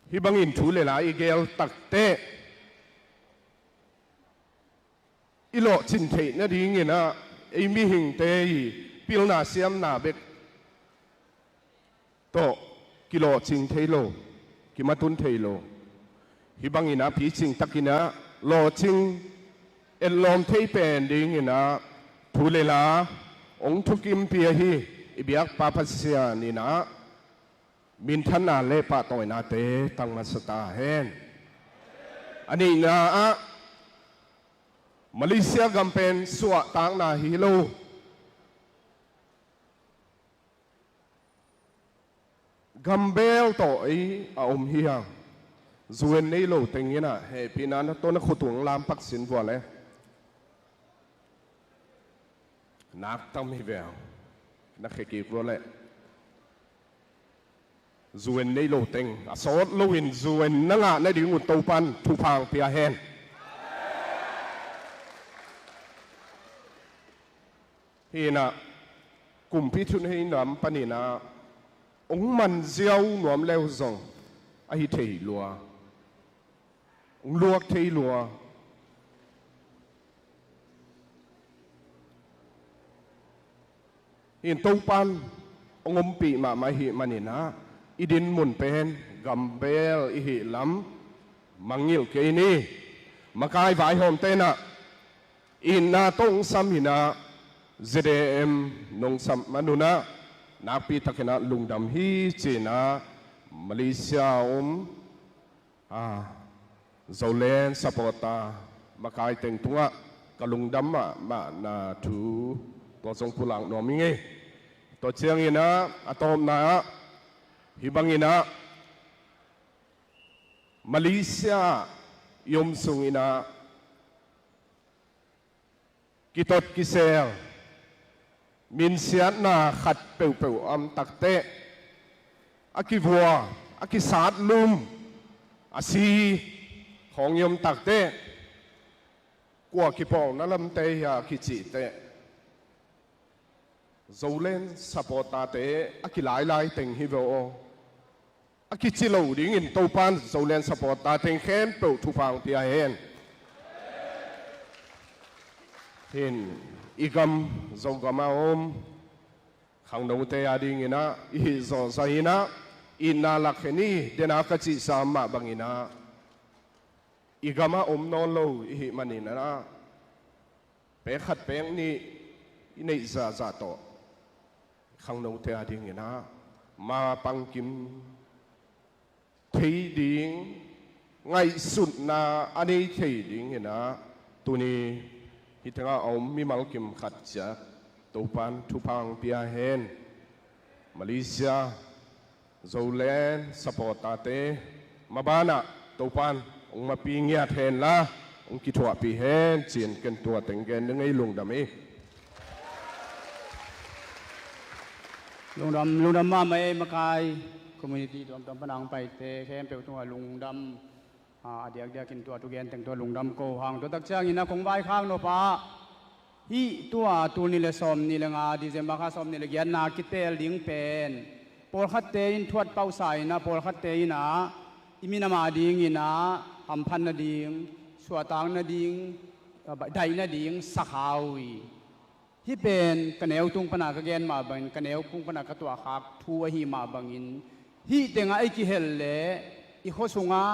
ဟံၣ်ဘၣ်ငိၢ်ထူလ့လၢ် အံၤကဲလ်တၢ်တဲ အံၤလီၤကၠိၣ်ထံးနဒံးအံၤန အံၤမ့ၢ်ဟံၣ်တဲအံၤ ပျိၢ်နၢ်စံၣ်နၢ်ဘဲၣ် တီၢ် ကံၢ်လီၤကၠိၣ်ထံးလိာ် ကံၢ်မၤတူၢ်ထံးလိာ် ဟံၣ်ဘၣ်အံၤန ဖံးကၠိၣ်တၢ်ကံၢ်န လီၤကၠိၣ် အ့ၣ်လီၤထံးပဲၣ်ဒံးအံၤန ထူလ့လၢ် အိၣ်ထုးကံၢ်ပံအဟံၣ် အံၤဘျၢၣ်ပၢ်ဖးစၢ်အံၤန မ့ၢ်ထၢၣ်နၢ်လၢပာ်တီၢ်နၢ်တဲ တၢ်မၤစၢၤတၢ်ဟဲ အနံၣ်နၢ်အါ မလ့ၡံၣ်ကမ်ပၢၣ် သွၣ်တၢ်နၢ်ဟ့လိာ် ကမ်ဘဲလ်တီၢ်အံၤ အအိၣ်ဟံၣ်ဧါ ယူၣ်အ့ၣ်န့ၣ်လိာ်တ့ၢ်အံၤန ဟဲပ့ၤနၤနတိၢ်နခူၣ်တူၢ်လၢပၢ်စ့ၣ်ဝဲလဲၣ် နၢ်တၢ်မံၤဝဲ နဃ့က့ၤဝဲလဲၣ် ယူၣ်အ့ၣ်န့ၣ်လိာ်တ့ၢ် အစီၣ်လိာ်အံၤ ယူၣ်အ့ၣ်နငါနဒံးမူတူၢ်ပၢ် ထူၣ်ဖျဲးပျၢ်ဟဲ ဟံၣ်န ကုမ်ပံၣ်ထုးဟံၣ်နွမ်ပနံၣ်န အိၣ်မၢၼ်ၸဵဝ်နွမ်လဲၣ်ဇွင် အဟံၣ်ထံးလွါ လွါထံးလွါ ဟံၣ်တူၢ်ပၢ် အိၣ်ငိုမ်ပံၣ်မးမးဟံၣ်မနုၤန အံၤဒိၣ်မုၢ်ပၢၢ် ကမ်ဘဲလ်အံၤဟံၣ်လမ် မၤငိၢ်က့ၤန့ၣ် မကၢၢ်ဝါဟီၣ်တ့ၢ်န အံၤနတူၢ်စၢမ်ဟံၣ်န ZAM နူၢ်စၢမ်မနုၤန နၢ်ပံတၢ်က့ၢ်န လူၢ်ဒံးဟံၣ်စ့ၣ်န မလ့ၡံၣ်အိၣ် အာ Zoland supporter မကၢၢ်တ့ၢ်တုၤအကလူၢ်ဒံးမးမးနထူ တီၢ်စုံပူလၢ်နွမ်မံၤ တီၢ်ကၠီၣ်အံၤန အတီၢ်မနုၤ ဟံၣ်ဘၣ်အံၤန မလ့ၡံၣ်ယိမ်စုံအံၤန ကံၢ်တီၢ်ကံၢ်စဲၣ် မံၢ်စံၣ်နၢ်ဃတ်းပျီပျီအံၤတၢ်တဲ အကံၢ်ဝါ အကံၢ်သးလူမ် အစံၣ် ခီၣ်ယိမ်တၢ်တဲ ကွၢ်ကံၢ်ပီၣ်နလမ်တဲယၤကံၢ်စံၣ်တဲ Zoland supporter တဲ အကံၢ်လၢ်လၢ်တ့ၢ်ဟံၣ်ဝဲအီၤ အကံၢ်စံၣ်လိာ်ဒ်အံၤ တူၢ်ပၢ် Zoland supporter တ့ၢ်ခဲအံၤ ပျီထူၣ်ဖျဲးပျၢ်ဟဲ ဟံၣ် အံၤကမ် Zoland ကမ်အအိၣ် ခီၣ်နူာ်တဲယၤဒ်အံၤန အံၤဟံၣ်စီၤစၢ်အံၤန Itna lak hen hi, dena ka cihsa mah bangin ah i gamah om nawn lo i hih manin ah pek khat pek nih i neih zahzah tawh khangnote a dingin ah ma pangkim thei ding, ngaihsutna a nei thei dingin ah tuni hih tengah a om mimal kim khat ciat Topan thupha hong pia hen. Malaysia, Zoland supporter-te mabanah Topan hong mapi ngiat hen la hong kithuahpih hen ci-in ken tua teng gen ding ei. Lungdam hi. Lungdam, lungdam mahmah ei. Makai community tuamtuam pana hong paite khempeuh tungah lungdam. A, a diakdiakin tua thugen teng tua lungdam ko hang. Tua tak ciangin ah kong vaikhak nop ah hih tua tul nih le sawm nih le nga, December kha sawm nih le giatna kiteel ding pen pawlkhatte in thuat pauhsa in ah, pawlkhatte in ah i minam a dingin ah hamphat nading, suahtak nading, a, daih nading sak uh hi. Hih pen ka neu tung pana ka gen mah bangin, ka neu tung pana ka tuahkhak thu ahi mah bangin, hih tengah i kihel leh i khua sungah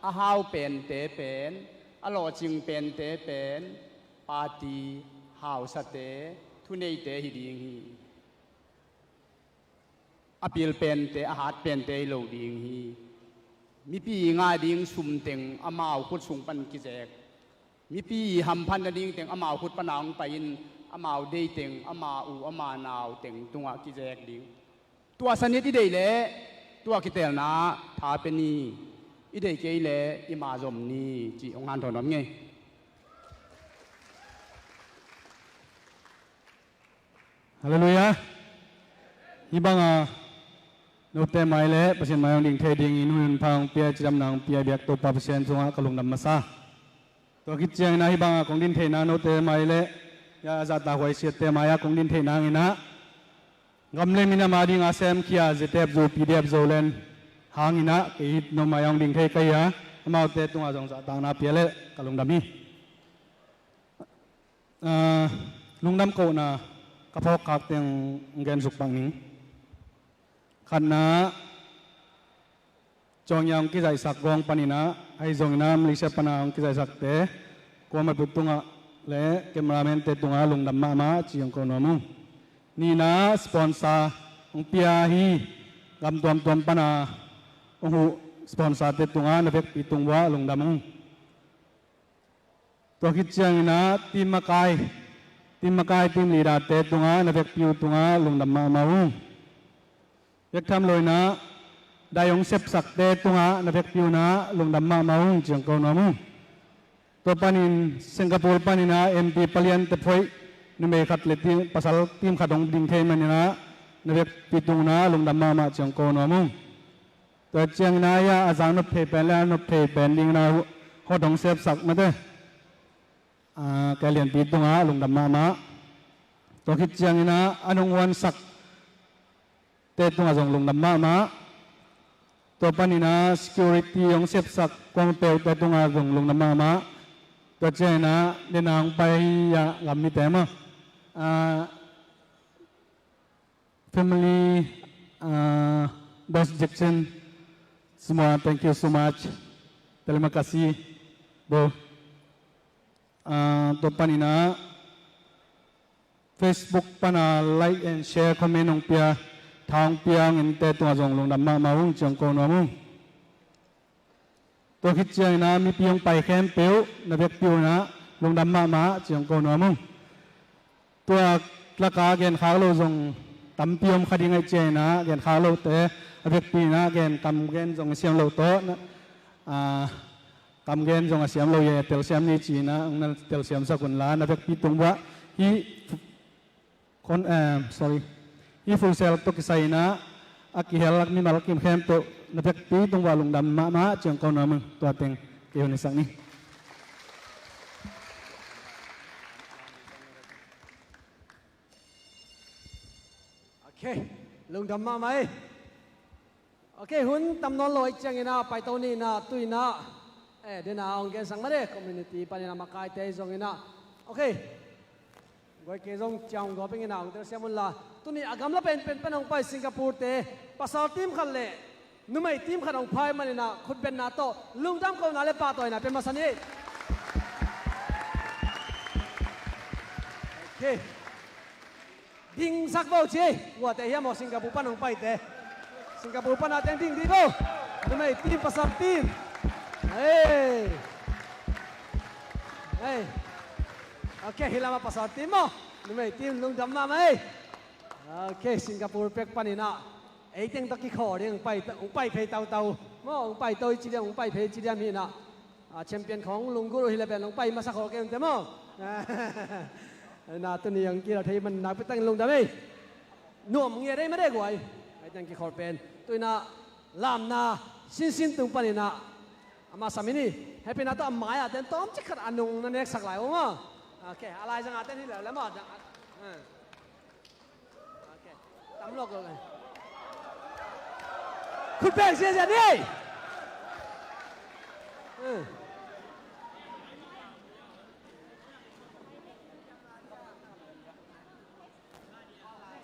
a hau pente pen, a lawhcing pente pen party hausate, thuneite hi ding hi. A pil pente, a hat pente hi lo ding hi. Mipi i ngah ding sum teng amau khut sung pan kizek, mipi i hamphat nading teng amau khut pana hong pai-in, amau deih teng, ama u ama nau teng tungah kizek ding. Tua sanit i deih leh tua kiteelna tha pe ni, i deih kei leh i ma zom ni cih hong hanthawn nuam ing ei. Halleluiah. Hih banga note mai le Pasian mai hong ding thei dingin hun pha hong pia, cidamna hong pia biak Topa Pasian tungah ka lungdam masa. Tua khit ciangin ah hih banga kong din theihna note mai le, ya, a zahtakhuai siatte mai-ah kong din theihna hangin ah gam le minam a dinga semkhia ZTF Zo, PDF Zoland hangin ah kei hih no mai-ah hong ding thei ka hi a, amaute tungah zong zahtakna pia le ka lungdam hi. Ah, lungdam kohna ka phawkkhak teng gen suk pak ning. Khatna, Chawngya hong kizaihsak gawng panin ah, ahi zongin ah Malaysia pana hong kizaihsakte kuamah peuh tungah le cameraman-te tungah lungdam mahmah ci hong ko nuam ung. Nihna, sponsor hong pia hi, gam tuamtuam pana hong huh sponsor-te tungah na vekpi tung uah lungdam ung. Tua khit ciangin ah team makai, team makai, team leader-te tungah na vekpi uh tungah lungdam mahmah ung. Bek tham loin ah daih hong sepsakte tungah na vekpi un ah lungdam mahmah ung ci hong ko nuam ung. Tua panin Singapore panin ah MP palian tephoih numei khat le team, pasal team khat hong ding thei manin ah na vekpi tung un ah lungdam mahmah ci hong ko nuam ung. Tua ciangin ah, ya, a zang nop thei pen le a nop thei pen dingin ah hot hong sepsak mate, ah, ka lianpi tungah lungdam mahmah. Tua khit ciangin ah a nung huansakte tungah zong lungdam mahmah. Tua panin ah security hong sepsak kuang peuhte tungah zong lungdam mahmah. Tua ciangin ah dena hong pai, ya, gam mite maw, ah, family, ah, Boss Jackson semua, thank you so much. Terima kasih, bro. Ah, tua panin ah Facebook pana like and share, comment hong pia, tha hong pia hong ente tungah zong lungdam mahmah ung ci hong ko nuam ung. Tua khit ciangin ah mipi hong pai khempeuh na vekpi un ah lungdam mahmah ci hong ko nuam ung. Tua laka genkhak lo zong tampi om kha ding ahih ciangin ah, genkhak lote a vekpi in ah gen, kam gen zong a siam lo tawh, ah, kam gen zong a siam lo, ya, telsiam ni ci-in ah hong na telsiamsak un la, na vekpi tung uah hih Kon, eh, sorry. Hih Full Sail tawh kisai-in ah a kihel lak mimal kim khempeuh na vekpi tung uah lungdam mahmah ci hong ko nuam ung. Tua teng kei hun hisak ni. Ok. Lungdam mahmah ei. Ok, hun tam nawn lo ahih ciangin ah paito ni in ah, tu-in ah, eh, dena hong gensak mah de, community panin ah makaite ahi zongin ah. Ok. Guai, kei zong ciang hong gawp ing in ah, hong telsiam un la. Tuni a gamla penpen pan hong pai Singapore-te pasal team khat le Numei team khat hong pha ahih manin ah khutbetna tawh lungdam kohna le pahtawina pia masa ni. Okay. Dingsak vo ci. Kuate hiam maw, Singapore pan hong paite? Singapore pan a teng ding dih vo. Numei team, pasal team. Hei. Hei. Okay, hih lamah pasal team maw. Numei team lungdam mahmah ei. Okay, Singapore pek panin ah ei teng tawh kikhawl ding, hong pai, hong pai phei tautau maw, hong pai to i ci diam, hong pai phei i ci diam hi in ah. A, champion khawng lunggulh uh hi leh pen hong pai masa khol kei un teh maw. Na tuni hong kilo thei man nakpi takin lungdam ei. Nuam ngiat ei, made guai. Ei teng kikhawl pen tu in ah lamna sinsin tung panin ah ama sam hi ni. Hehpihna tawh a mai-ah ten tawmcik khat a nung na neksak lai uh maw. Okay, a laizang a ten hi leh leh maw. Okay. Tam lawk lawk ei. Khut beng ziahziah ni. Hmm.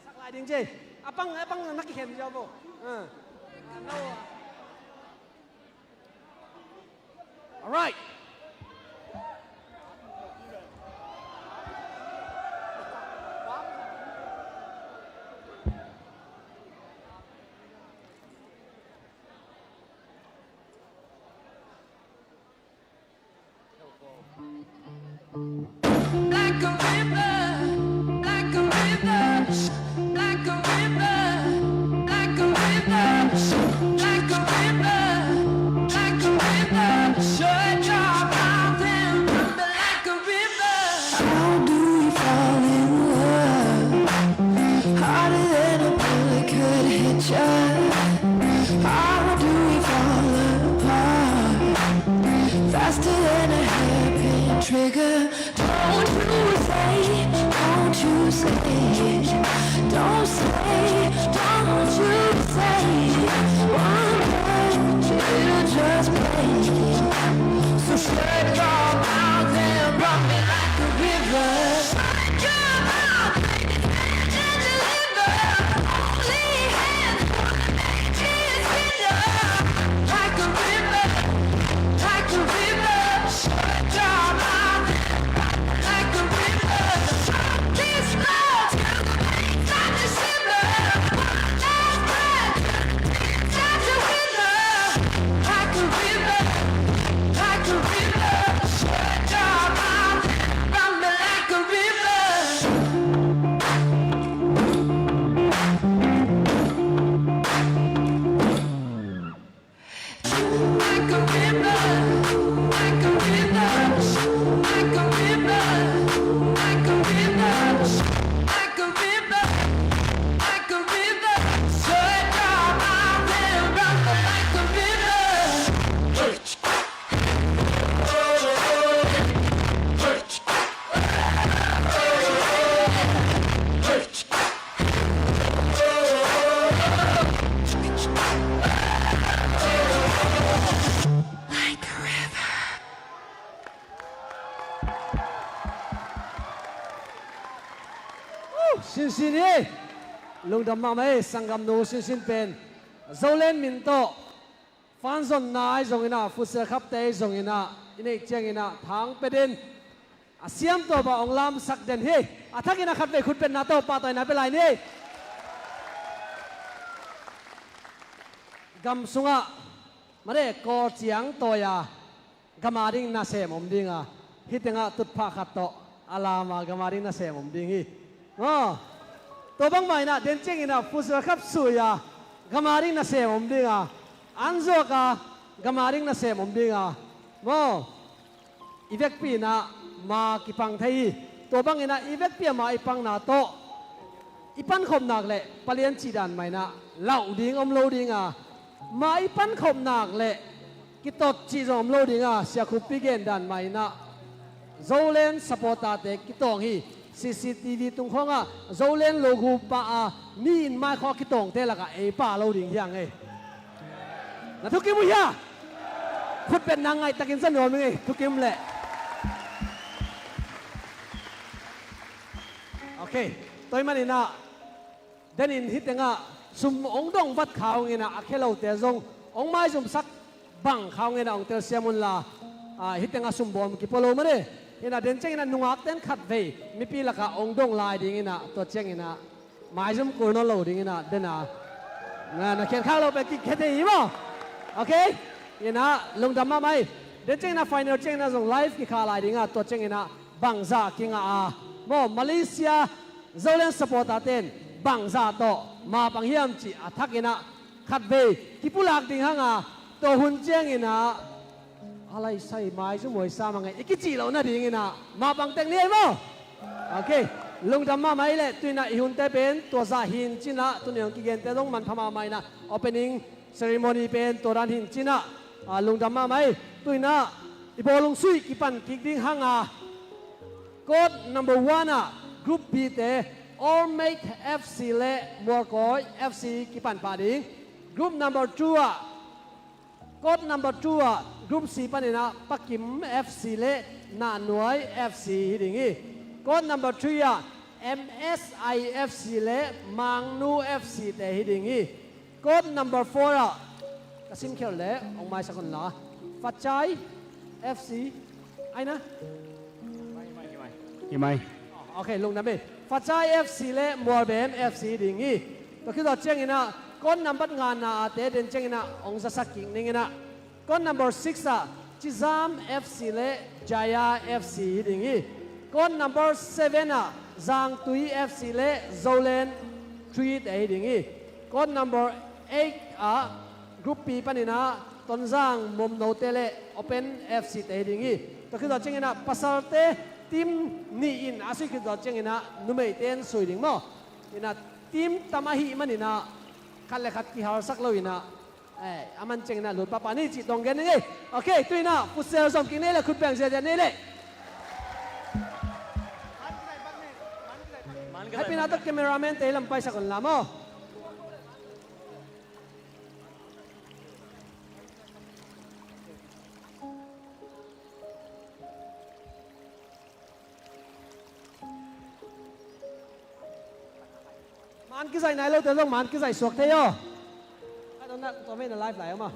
Sak lai ding ci. A pang, a pang na kikhen ziau vo. Hmm. Alright. Like a river, like a river, like a river, like a river, like a river, like a river. Shut your mouth and run me like a river. How do we fall in love? Harder than a bullet could hit ya. How do we fall apart? Faster than a hairpin trigger. Don't you say, don't you say, don't say, don't you say one word, it'll just break. So shut your mouth and run me like a river. Shut your mouth, baby, can't you deliver? Only hands wanna make me a sinner. Like a river, like a river, shut your mouth. Like a river, like a river, like a river, like a river, like a river, like a river. Shut your mouth and run like a river. Like a river. Sinsin hi. Lungdam mahmah ei, sanggamnu sinsin pen. Zoland min tawh fan zonna ahi zongin ah, futsal cup te ahi zongin ah, i neih ciangin ah thang pia den, a siam tawh bang hong lamsak den hi. A thakin a khatvei khutbetna tawh pahtawina pia lai ni. Gam sungah made kawl ciang tawi a, gam a ding nasem om ding a, hih tengah tutphah khat tawh a lam a, gam a ding nasem om ding hi. Maw, tua bangmah in ah den ciangin ah futsal cup sui a, gam a ding nasem om ding a, an zuak a, gam a ding nasem om ding a, maw, i vekpi in ah ma kipang thei hi. Tua bangin ah i vekpi a ma i pangna tawh i pankhop nak leh palian cih dan mah in ah lauh ding om lo ding a, ma i pankhop nak leh kitot cih zong om lo ding a, Sia Khup Pi gen dan mah in ah Zoland supporter te kitawng hi. C C T V tung khawngah Zoland logo pah a, mi in mai khawng kitawngte lakah ei pah lo ding hi hang ei. Na thukim uh hia? Khutbetna ngaihtakin za nuam ing ei, thukim leh. Okay, tua ahih manin ah den in hih tengah Sum hong dong vat kha hong inah a khe lote zong hong maizumsak bang kha hong inah hong telsiam unla, ah, hih tengah sum bawm kipua lo mah ni. Inah den ciang inah nungakte in khatvei mipi lakah hong dong lai ding inah tua ciang inah maizum kul nawn lo ding inah den a, na, na khian khak lo pen kikhia thei hi maw? Ok. Inah lungdam mahmah hi. Den ciang inah final ciang inah zong live kikha lai ding a, tua ciang inah bangzah kingah a maw, Malaysia Zoland supporter ten bangzah tawh mapang hiam cih a thak inah khatvei kipulak ding hang a, tua hun ciang inah a lai sai maizum huai sa mah ngei i kicih loh nading inah mapang tek ni ei maw? Ok. Lungdam mahmah hi leh tu inah i hunte pen tua zah hi in ci inah tuni hong kigente zong manpha mahmah inah opening ceremony pen tua dan hi in ci inah, ah, lungdam mahmah hi. Tu inah i bawlung suih kipan kik ding hang a, court number one ah Group B te All Mate F C le Mualkawi F C kipan pah ding. Group number two ah, court number two ah Group C panin ah Pakim F C le Nahnuai F C hi ding hi. Court number three ah M S I F C le Mangnu F C te hi ding hi. Court number four ah ka simkhial le hong maisak unla, Fachai F C, ai na? Hi mai. Ok, lungdam hi. Fachai F C le Mualbem F C ding hi. Tua khit zawh ciang inah court number nga na a te den ciang inah hong zasak kik ning inah, court number six ah Chizam F C le Jaya F C hi ding hi. Court number seven ah Zangtui F C le Zoland three te hi ding hi. Court number eight ah Group B panin ah Tonzang Mumnote le Open F C te hi ding hi. Tua khit zawh ciang inah pasalte team nih in a sui khit zawh ciang inah numeite in sui ding maw? Inah team tam ahih man inah khat le khat kihalsak lo inah, eh, a man ciang inah lut pahpah ni cih tawng gen ning ei. Ok, tu inah futsal zom kik ni le khut beng ziahziah ni le. Happy na tawh cameraman te lam paisak unla maw? Man kizaih nai lote zong man kizaih suak thei aw. Ka dong na tua mei na live lai aw maw?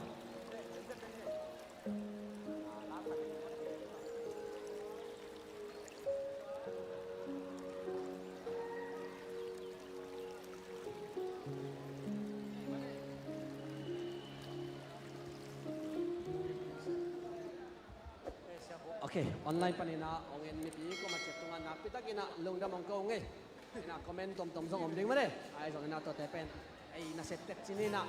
Ok, online panin ah hong en mipi kuamah ciat tungah nakpi takin ah lungdam hong ko ung ei. Inah comment tomtom zong om ding mah de. Ahi zongin ah tuate pen ei nasep tek ci ni inah,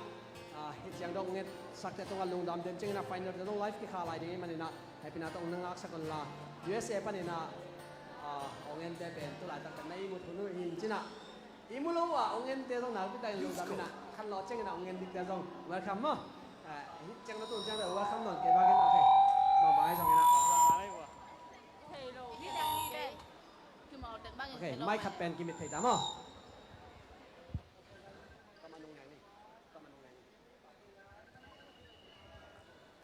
ah, hih ciang dong hong etsakte tungah lungdam, den ciangin ah final te dong live kikha lai ding ahih manin ah happy na tawh hong na ngaksak unla, U S A panin ah, ah, hong ente pen tu laitak pen na ihmut hun uh hi in ci inah, ihmu lo uh ah hong ente zong nakpi takin lungdam inah, khanlawh ciangin ah hong en dikte zong welcome maw? Ah, hih ciang na tun ciang deuh welcome nawn kei bakin, ok. Bye bye zongin ah. Ok, mai khat pen kimit thei ta maw?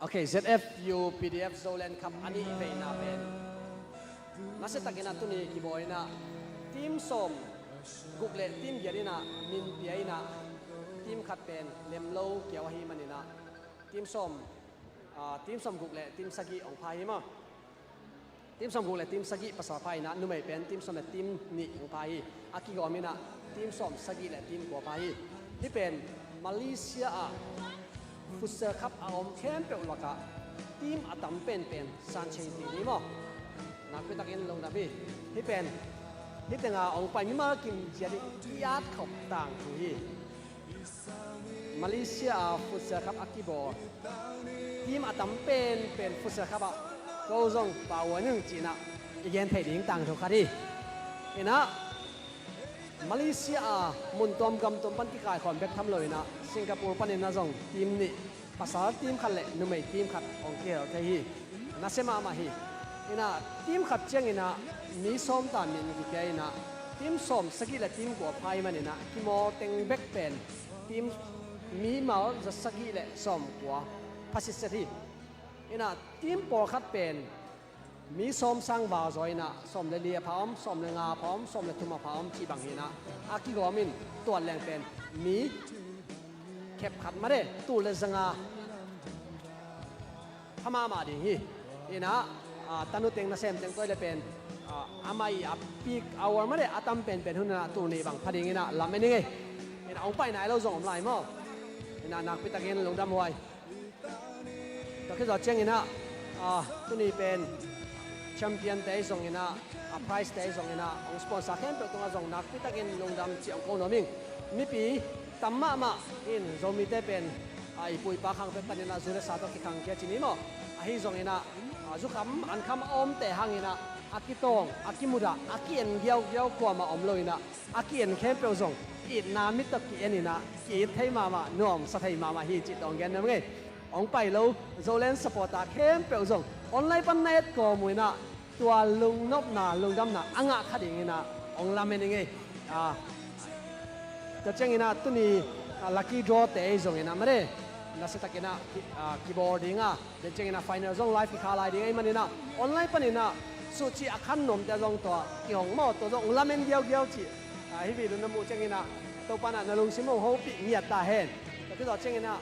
Ok, Z F U P D F Zoland Cup a nih veina pen nasia takin ah tuni kibawl inah team sawm guk le team giat inah min pia inah team khat pen lem lo kiau ahih manin ah team sawm, ah, team sawm guk le team sagih hong pha hi maw? Team sawm guk le team sagih pasal pha inah numei pen team sawm le team nih hong pha hi. A kigawm inah team sawm sagih le team kua pha hi. Hih pen Malaysia ah Futsal Cup a om khempeuh lakah team a tam penpen san cei ti ni maw? Nakpi takin lungdam hi. Hih pen hih tengah hong pai mimal kim ciat i at khop tangthu hi. Malaysia a Futsal Cup a kibawl team a tam penpen Futsal Cup ah ko zong pau ning ci inah i gen theih ding tangthu khat hi. Inah Malaysia a mun tuam gam tuam pan kikaikhawm bek tham lo inah Singapore panin ah zong team nih, pasal team khat le numei team khat hong kihel thei hi. Nasia mahmah hi. Inah team khat ciangin ah mi sawm ta min kipia inah team sawm sagih le team kua pha ahih manin ah kimawl teng bek pen team mimal za sagih le sawm kua pha sitset hi. Inah team pawlkhat pen mi sawm sang val zaw inah sawm le li a pha om, sawm le nga a pha om, sawm le thum a pha om cih bang hi inah a kigawm in tuat leng pen mi Kep khat mah de, tul le zanga pha mahmah ding hi. Inah, ah, tanu teng nasem teng tua le pen, ah, amah i a peak hour mah de, a tam penpen hun inah tul nih bang pha ding inah lam en ing ei. Inah hong pai nai lo zong om lai maw. Inah nakpi takin lungdam huai. Tua khit zawh cianginah, ah, tuni pen champion te ahi zonginah, a prize te ahi zonginah, hong sponsor khempeuh tungah zong nakpi takin lungdam cih hong ko nuam ing. Mipi tam mahmah in Zomite pen, ah, i pu i pa khang pek paninah zu le sa tawh kikhang kia ci ni maw. Ahi zonginah, ah, zukham ankham a omte hanginah a kitawng, a kimudah, a ki-en giaugiau kuamah om loinah, a ki-en khempeuh zong itna mit tawh ki-en inah ki-it thei mahmah, nuamsa thei mahmah hi cih tawh hong gen nuam ing ei. Hong pai lo Zoland supporter khempeuh zong online pan na et kawm uh inah tua lungnopna, lungdamna a ngah kha dinginah hong lamen ing ei. Ah, tua cianginah tuni, ah, lucky draw te ahi zonginah mah de, nasatakinah ki, ah, kibawl dinga, den cianginah final zong live kikha lai ding ahi maninah online paninah suhcih a khan nuamte zong tua kihong maw, tua zong hong lamen giaugiau cih, ah, hih video na muh cianginah Topa inah na lungsim hong hopih ngiat ta hen. Tua khit zawh cianginah,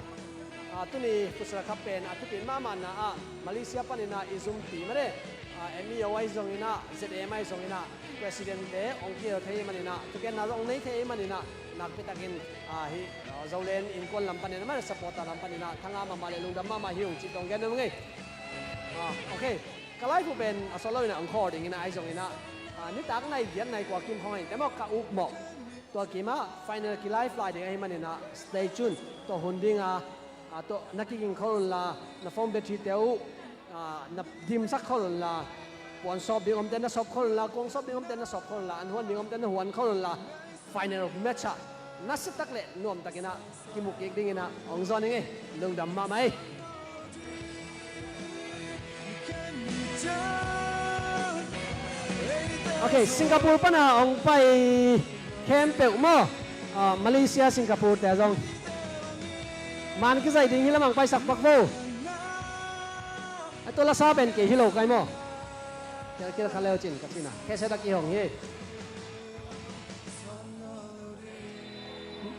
ah, tuni Futsal Cup pen a thupi mahmahna ah Malaysia paninah i zumpi mah de, ah, M E O ahi zonginah, Z M ahi zonginah, president te hong kihel thei ahi maninah, thugenna zong nei thei ahi maninah, nakpi takin, ah, hih, ah, Zoland innkuan lam paninah mah de, supporter lam paninah thanga mahmah le lungdam mahmah hi ung cih tawh hong gen nuam ing ei. Ah, ok. Ka live uh pen a sawt loinah hong khawl dinginah ahi zonginah, ah, nitak nai giat nai kua kim khawng ahi te maw, ka uk mawh. Tua kimah final ki live lai ding ahi maninah stay tuned. Tua hun dinga, ah, tua na kiging khol unla, na phone battery te uh, ah, na dimsak khol unla, puan sawp ding omte na sawp khol unla, kuang sawp ding omte na sawp khol unla, an huan ding omte na huan khol unla, final match ah nasiatak le nuamtakinah kimu kik dinginah hong zawn ing ei. Lungdam mahmah ei. Ok, Singapore pana hong pai khempeuh maw? Ah, Malaysia, Singapore te zong man kizaih ding hi lamang paisak pak vo. A tua lasa pen kei hi lo kai maw? Tel kil kha leu cin ka cina. Kheset a kihong hi.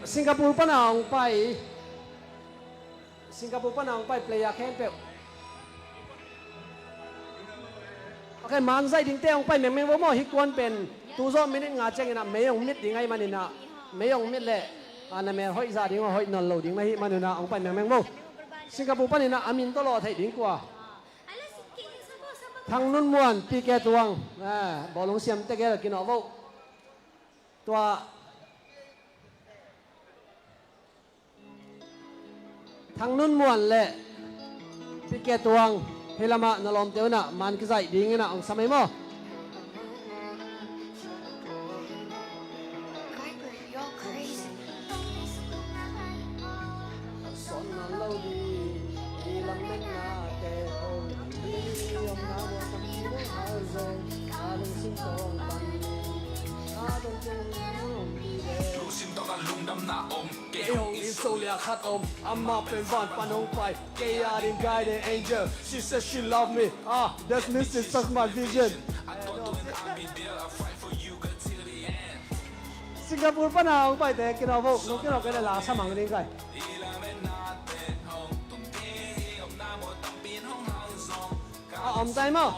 Singapore pana hong pai. Singapore pana hong pai player khempeuh. Ok, man zaih dingte hong pai mengmeng vo maw, hih kuan pen tu zawh minute nga cianginah mei hong mit ding ahi maninah, mei hong mit leh, ah, na mel hoih zah ding, hoih nawn lo ding na hih maninah hong pai mengmeng vo. Singapore paninah a min tawh lawh theih ding kua? Thang Nun Muan, P K Tuang, ah, bawlung siam tegel kinawh vo. Tua Thang Nun Muan le Pi Ke Tuang, hih lamah na lawmte unah man kizaih dinginah hong sam ei maw? Lungsim tawh a lungdamna om. Kei hong inn so liah khat om. Amah pen van pan hong pai. Kei a ding guardian angel. She says she love me. Ah, that means she sucks my vision. I told her I'll be there, I'll fight for you, girl, till the end. Singapore pana hong paite kinawh vo. Nong kinawh kei le la sa mang ding kai. A om tai maw?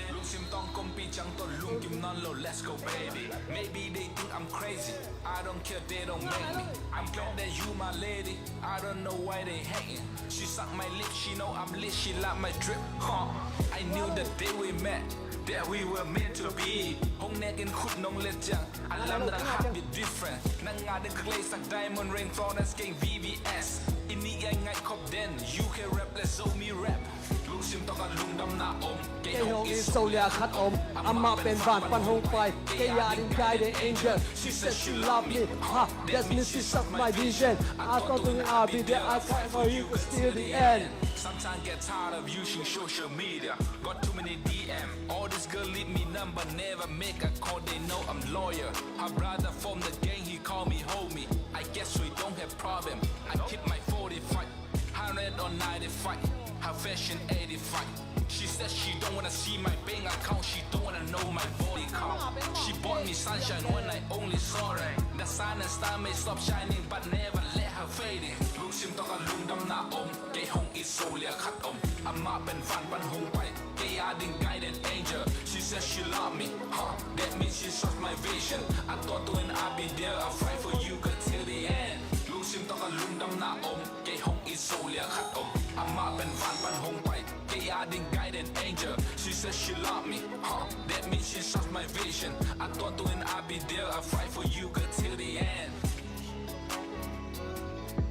Lungsim tawh kong pi ciang tawh lungkim nawn lo, let's go, baby. Maybe they think I'm crazy. I don't care, they don't make me. I'm glad that you my lady. I don't know why they hating. She suck my lip, she know I'm lit, she like my drip. Huh. I knew the day we met that we were meant to be. Hong nek in khut nong let ciang. A lam na hak bit different. Nang nga ding ka lei sak diamond ring, Florence keng V V S. I nih i ngai khop den, U K rap le Zomi rap. Lungsim tawh a lungdamna om. Kei hong inn so liah khat om. Amah pen van pan hong pai. Kei a ding guardian angel. She says she love me. Ha, that means she sucks my vision. I told her I'll be there. I'll fight for you till the end. Sometimes get tired of using social media. Got too many D M. All this girl leave me number, never make a call. They know I'm loyal. Her brother from the gang, he call me homie. I guess we don't have problem. I keep my forty-five, hundred or ninety-five. Her fashion eighty-five. She says she don't wanna see my bank account, she don't wanna know my body count. She bought me sunshine when I only saw rain. The sun and star may stop shining, but never let her fade in. Lungsim tawh ka lungdamna om, kei hong it zo lian khat om. Amah pen van pan hong pai, kei ading guardian angel. She says she love me, huh? That means she trusts my vision. I thought to and I'll be there, I'll fight for you, girl, till the end. Lungsim tawh ka lungdamna om, kei hong it zo lian khat om. Amah pen van pan hong pai, kei ading guardian angel. She says she love me, huh? That means she trusts my vision. I thought to and I'll be there, I'll fight for you, girl, till the end.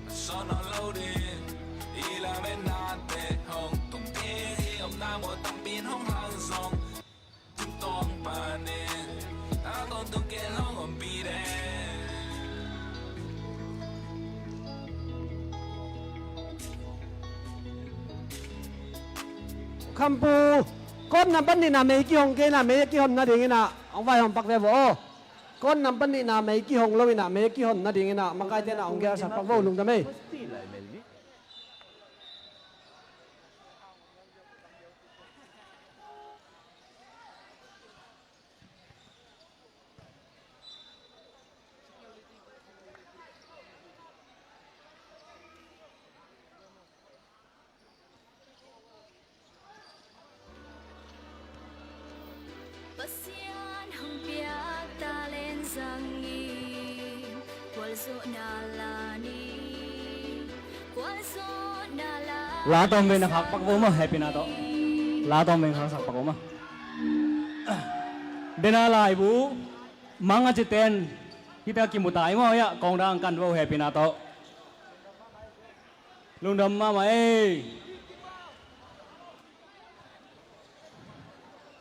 Son of loaded, ila men nate hong tung tin, i om na mo tam pin hong hang zong. Khampu, kon nambat nihna mei kihong kei na, mei kihon nadingin ah hong vaihawm pak ve vo aw. Kon nambat nihna mei kihong lo in ah, mei kihon nadingin ah makaite na hong gelsak pak vo, lungdam ei. Pasian hong piak talent zangin, gualzawhna la ni, gualzawhna la. La tawm ve na khak pak vo maw, happy na tawh. La tawm ve na khak sak pak vo maw. Dena laibu mang a citen hita kimu ta i maw, ya kong dang kan vo, happy na tawh. Lungdam mahmah ei.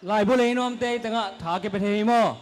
Laibu lei nuamte i tengah tha kipia thei hi maw?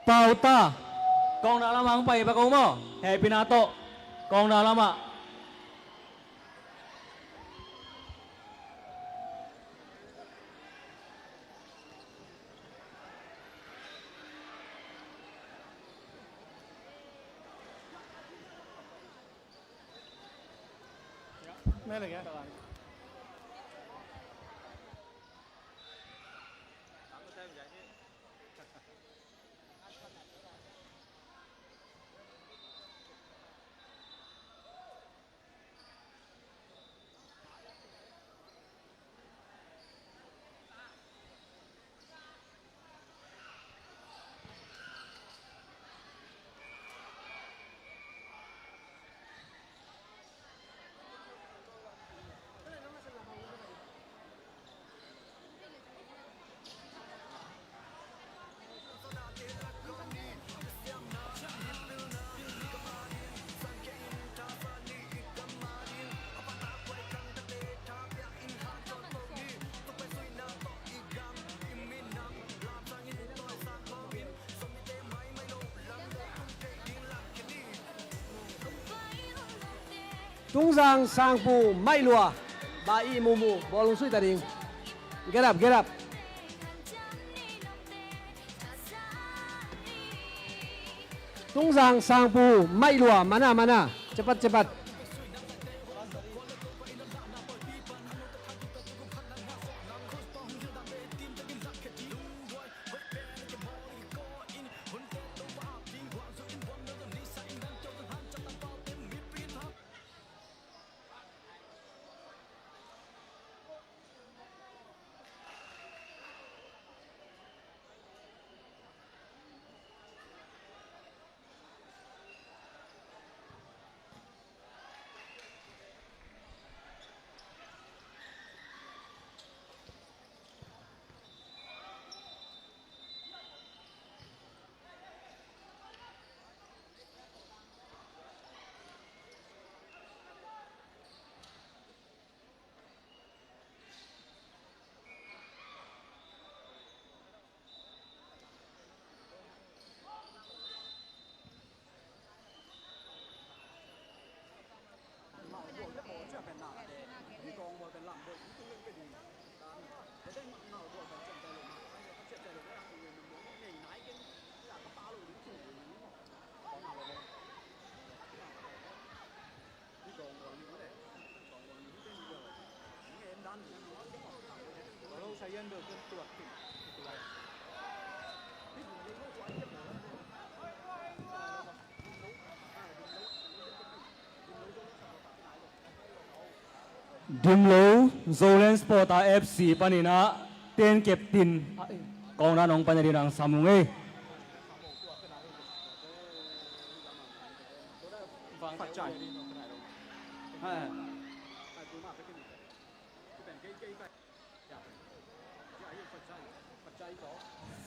Pauta, kawngna lamah hong pai bek o maw? Hehpihna tawh kawngna lamah. Tungzang sangpu maih lua, ba i mumu bawlung suih ta ding. Get up, get up. Tungzang Sangpu, Maih Lua, mana, mana. Cepat, cepat. Dimlo Zoland Sport a F C panin ah ten captain kawngna nong paina ding hong sam ung ei.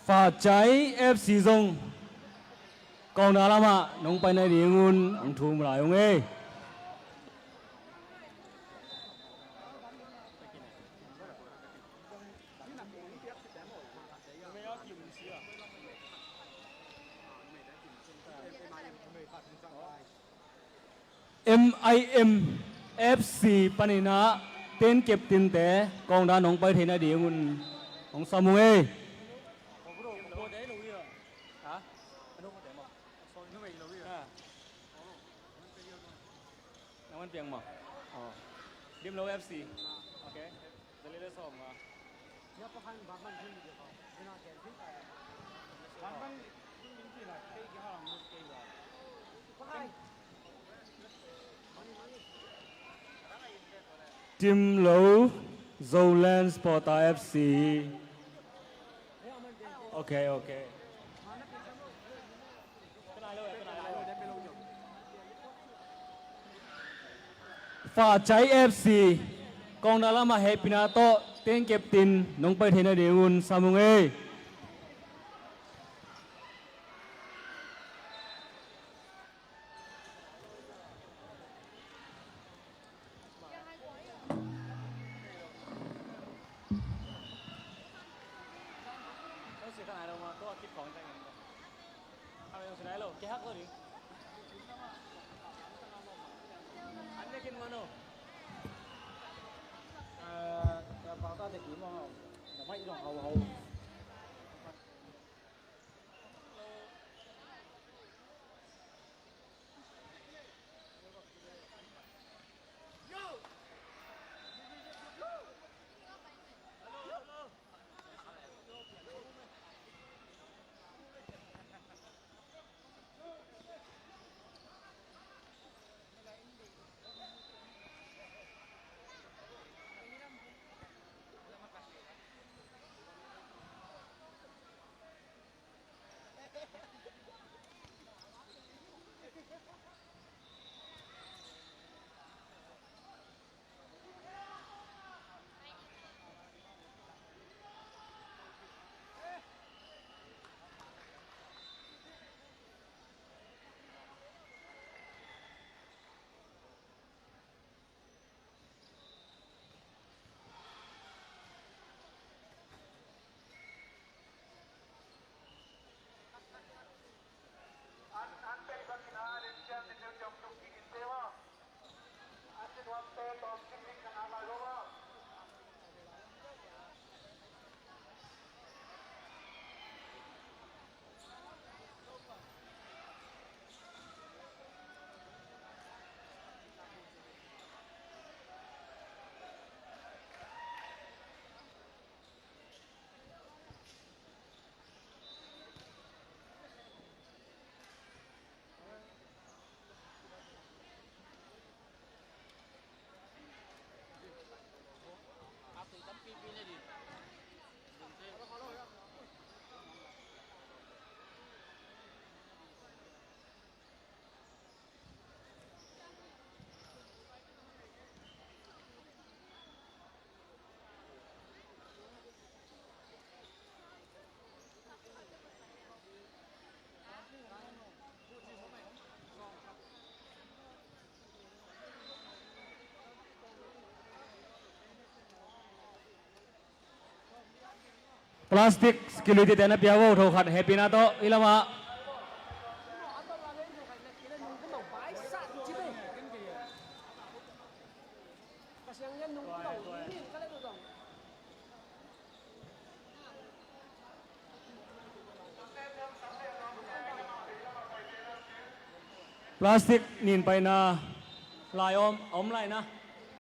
Fatcai F C zong kawngna lamah nong paina ding un hong thum lai ung ei. M I M F C panin ah ten captain te kawngna nong pai theihna ding un hong sam ung ei. Nang man piang maw? Oh. Dimlo F C. Okay. Zali le sawm nga. Dimlo Zoland Sport a F C. Okay, okay. Fatcai F C kawngna lamah hehpihna tawh ten captain nong pai theihna ding un sam ung ei. Plastic security te na pia vo, tho khat hehpihna tawh i lamah. Plastic nin paina lai om, om lai na.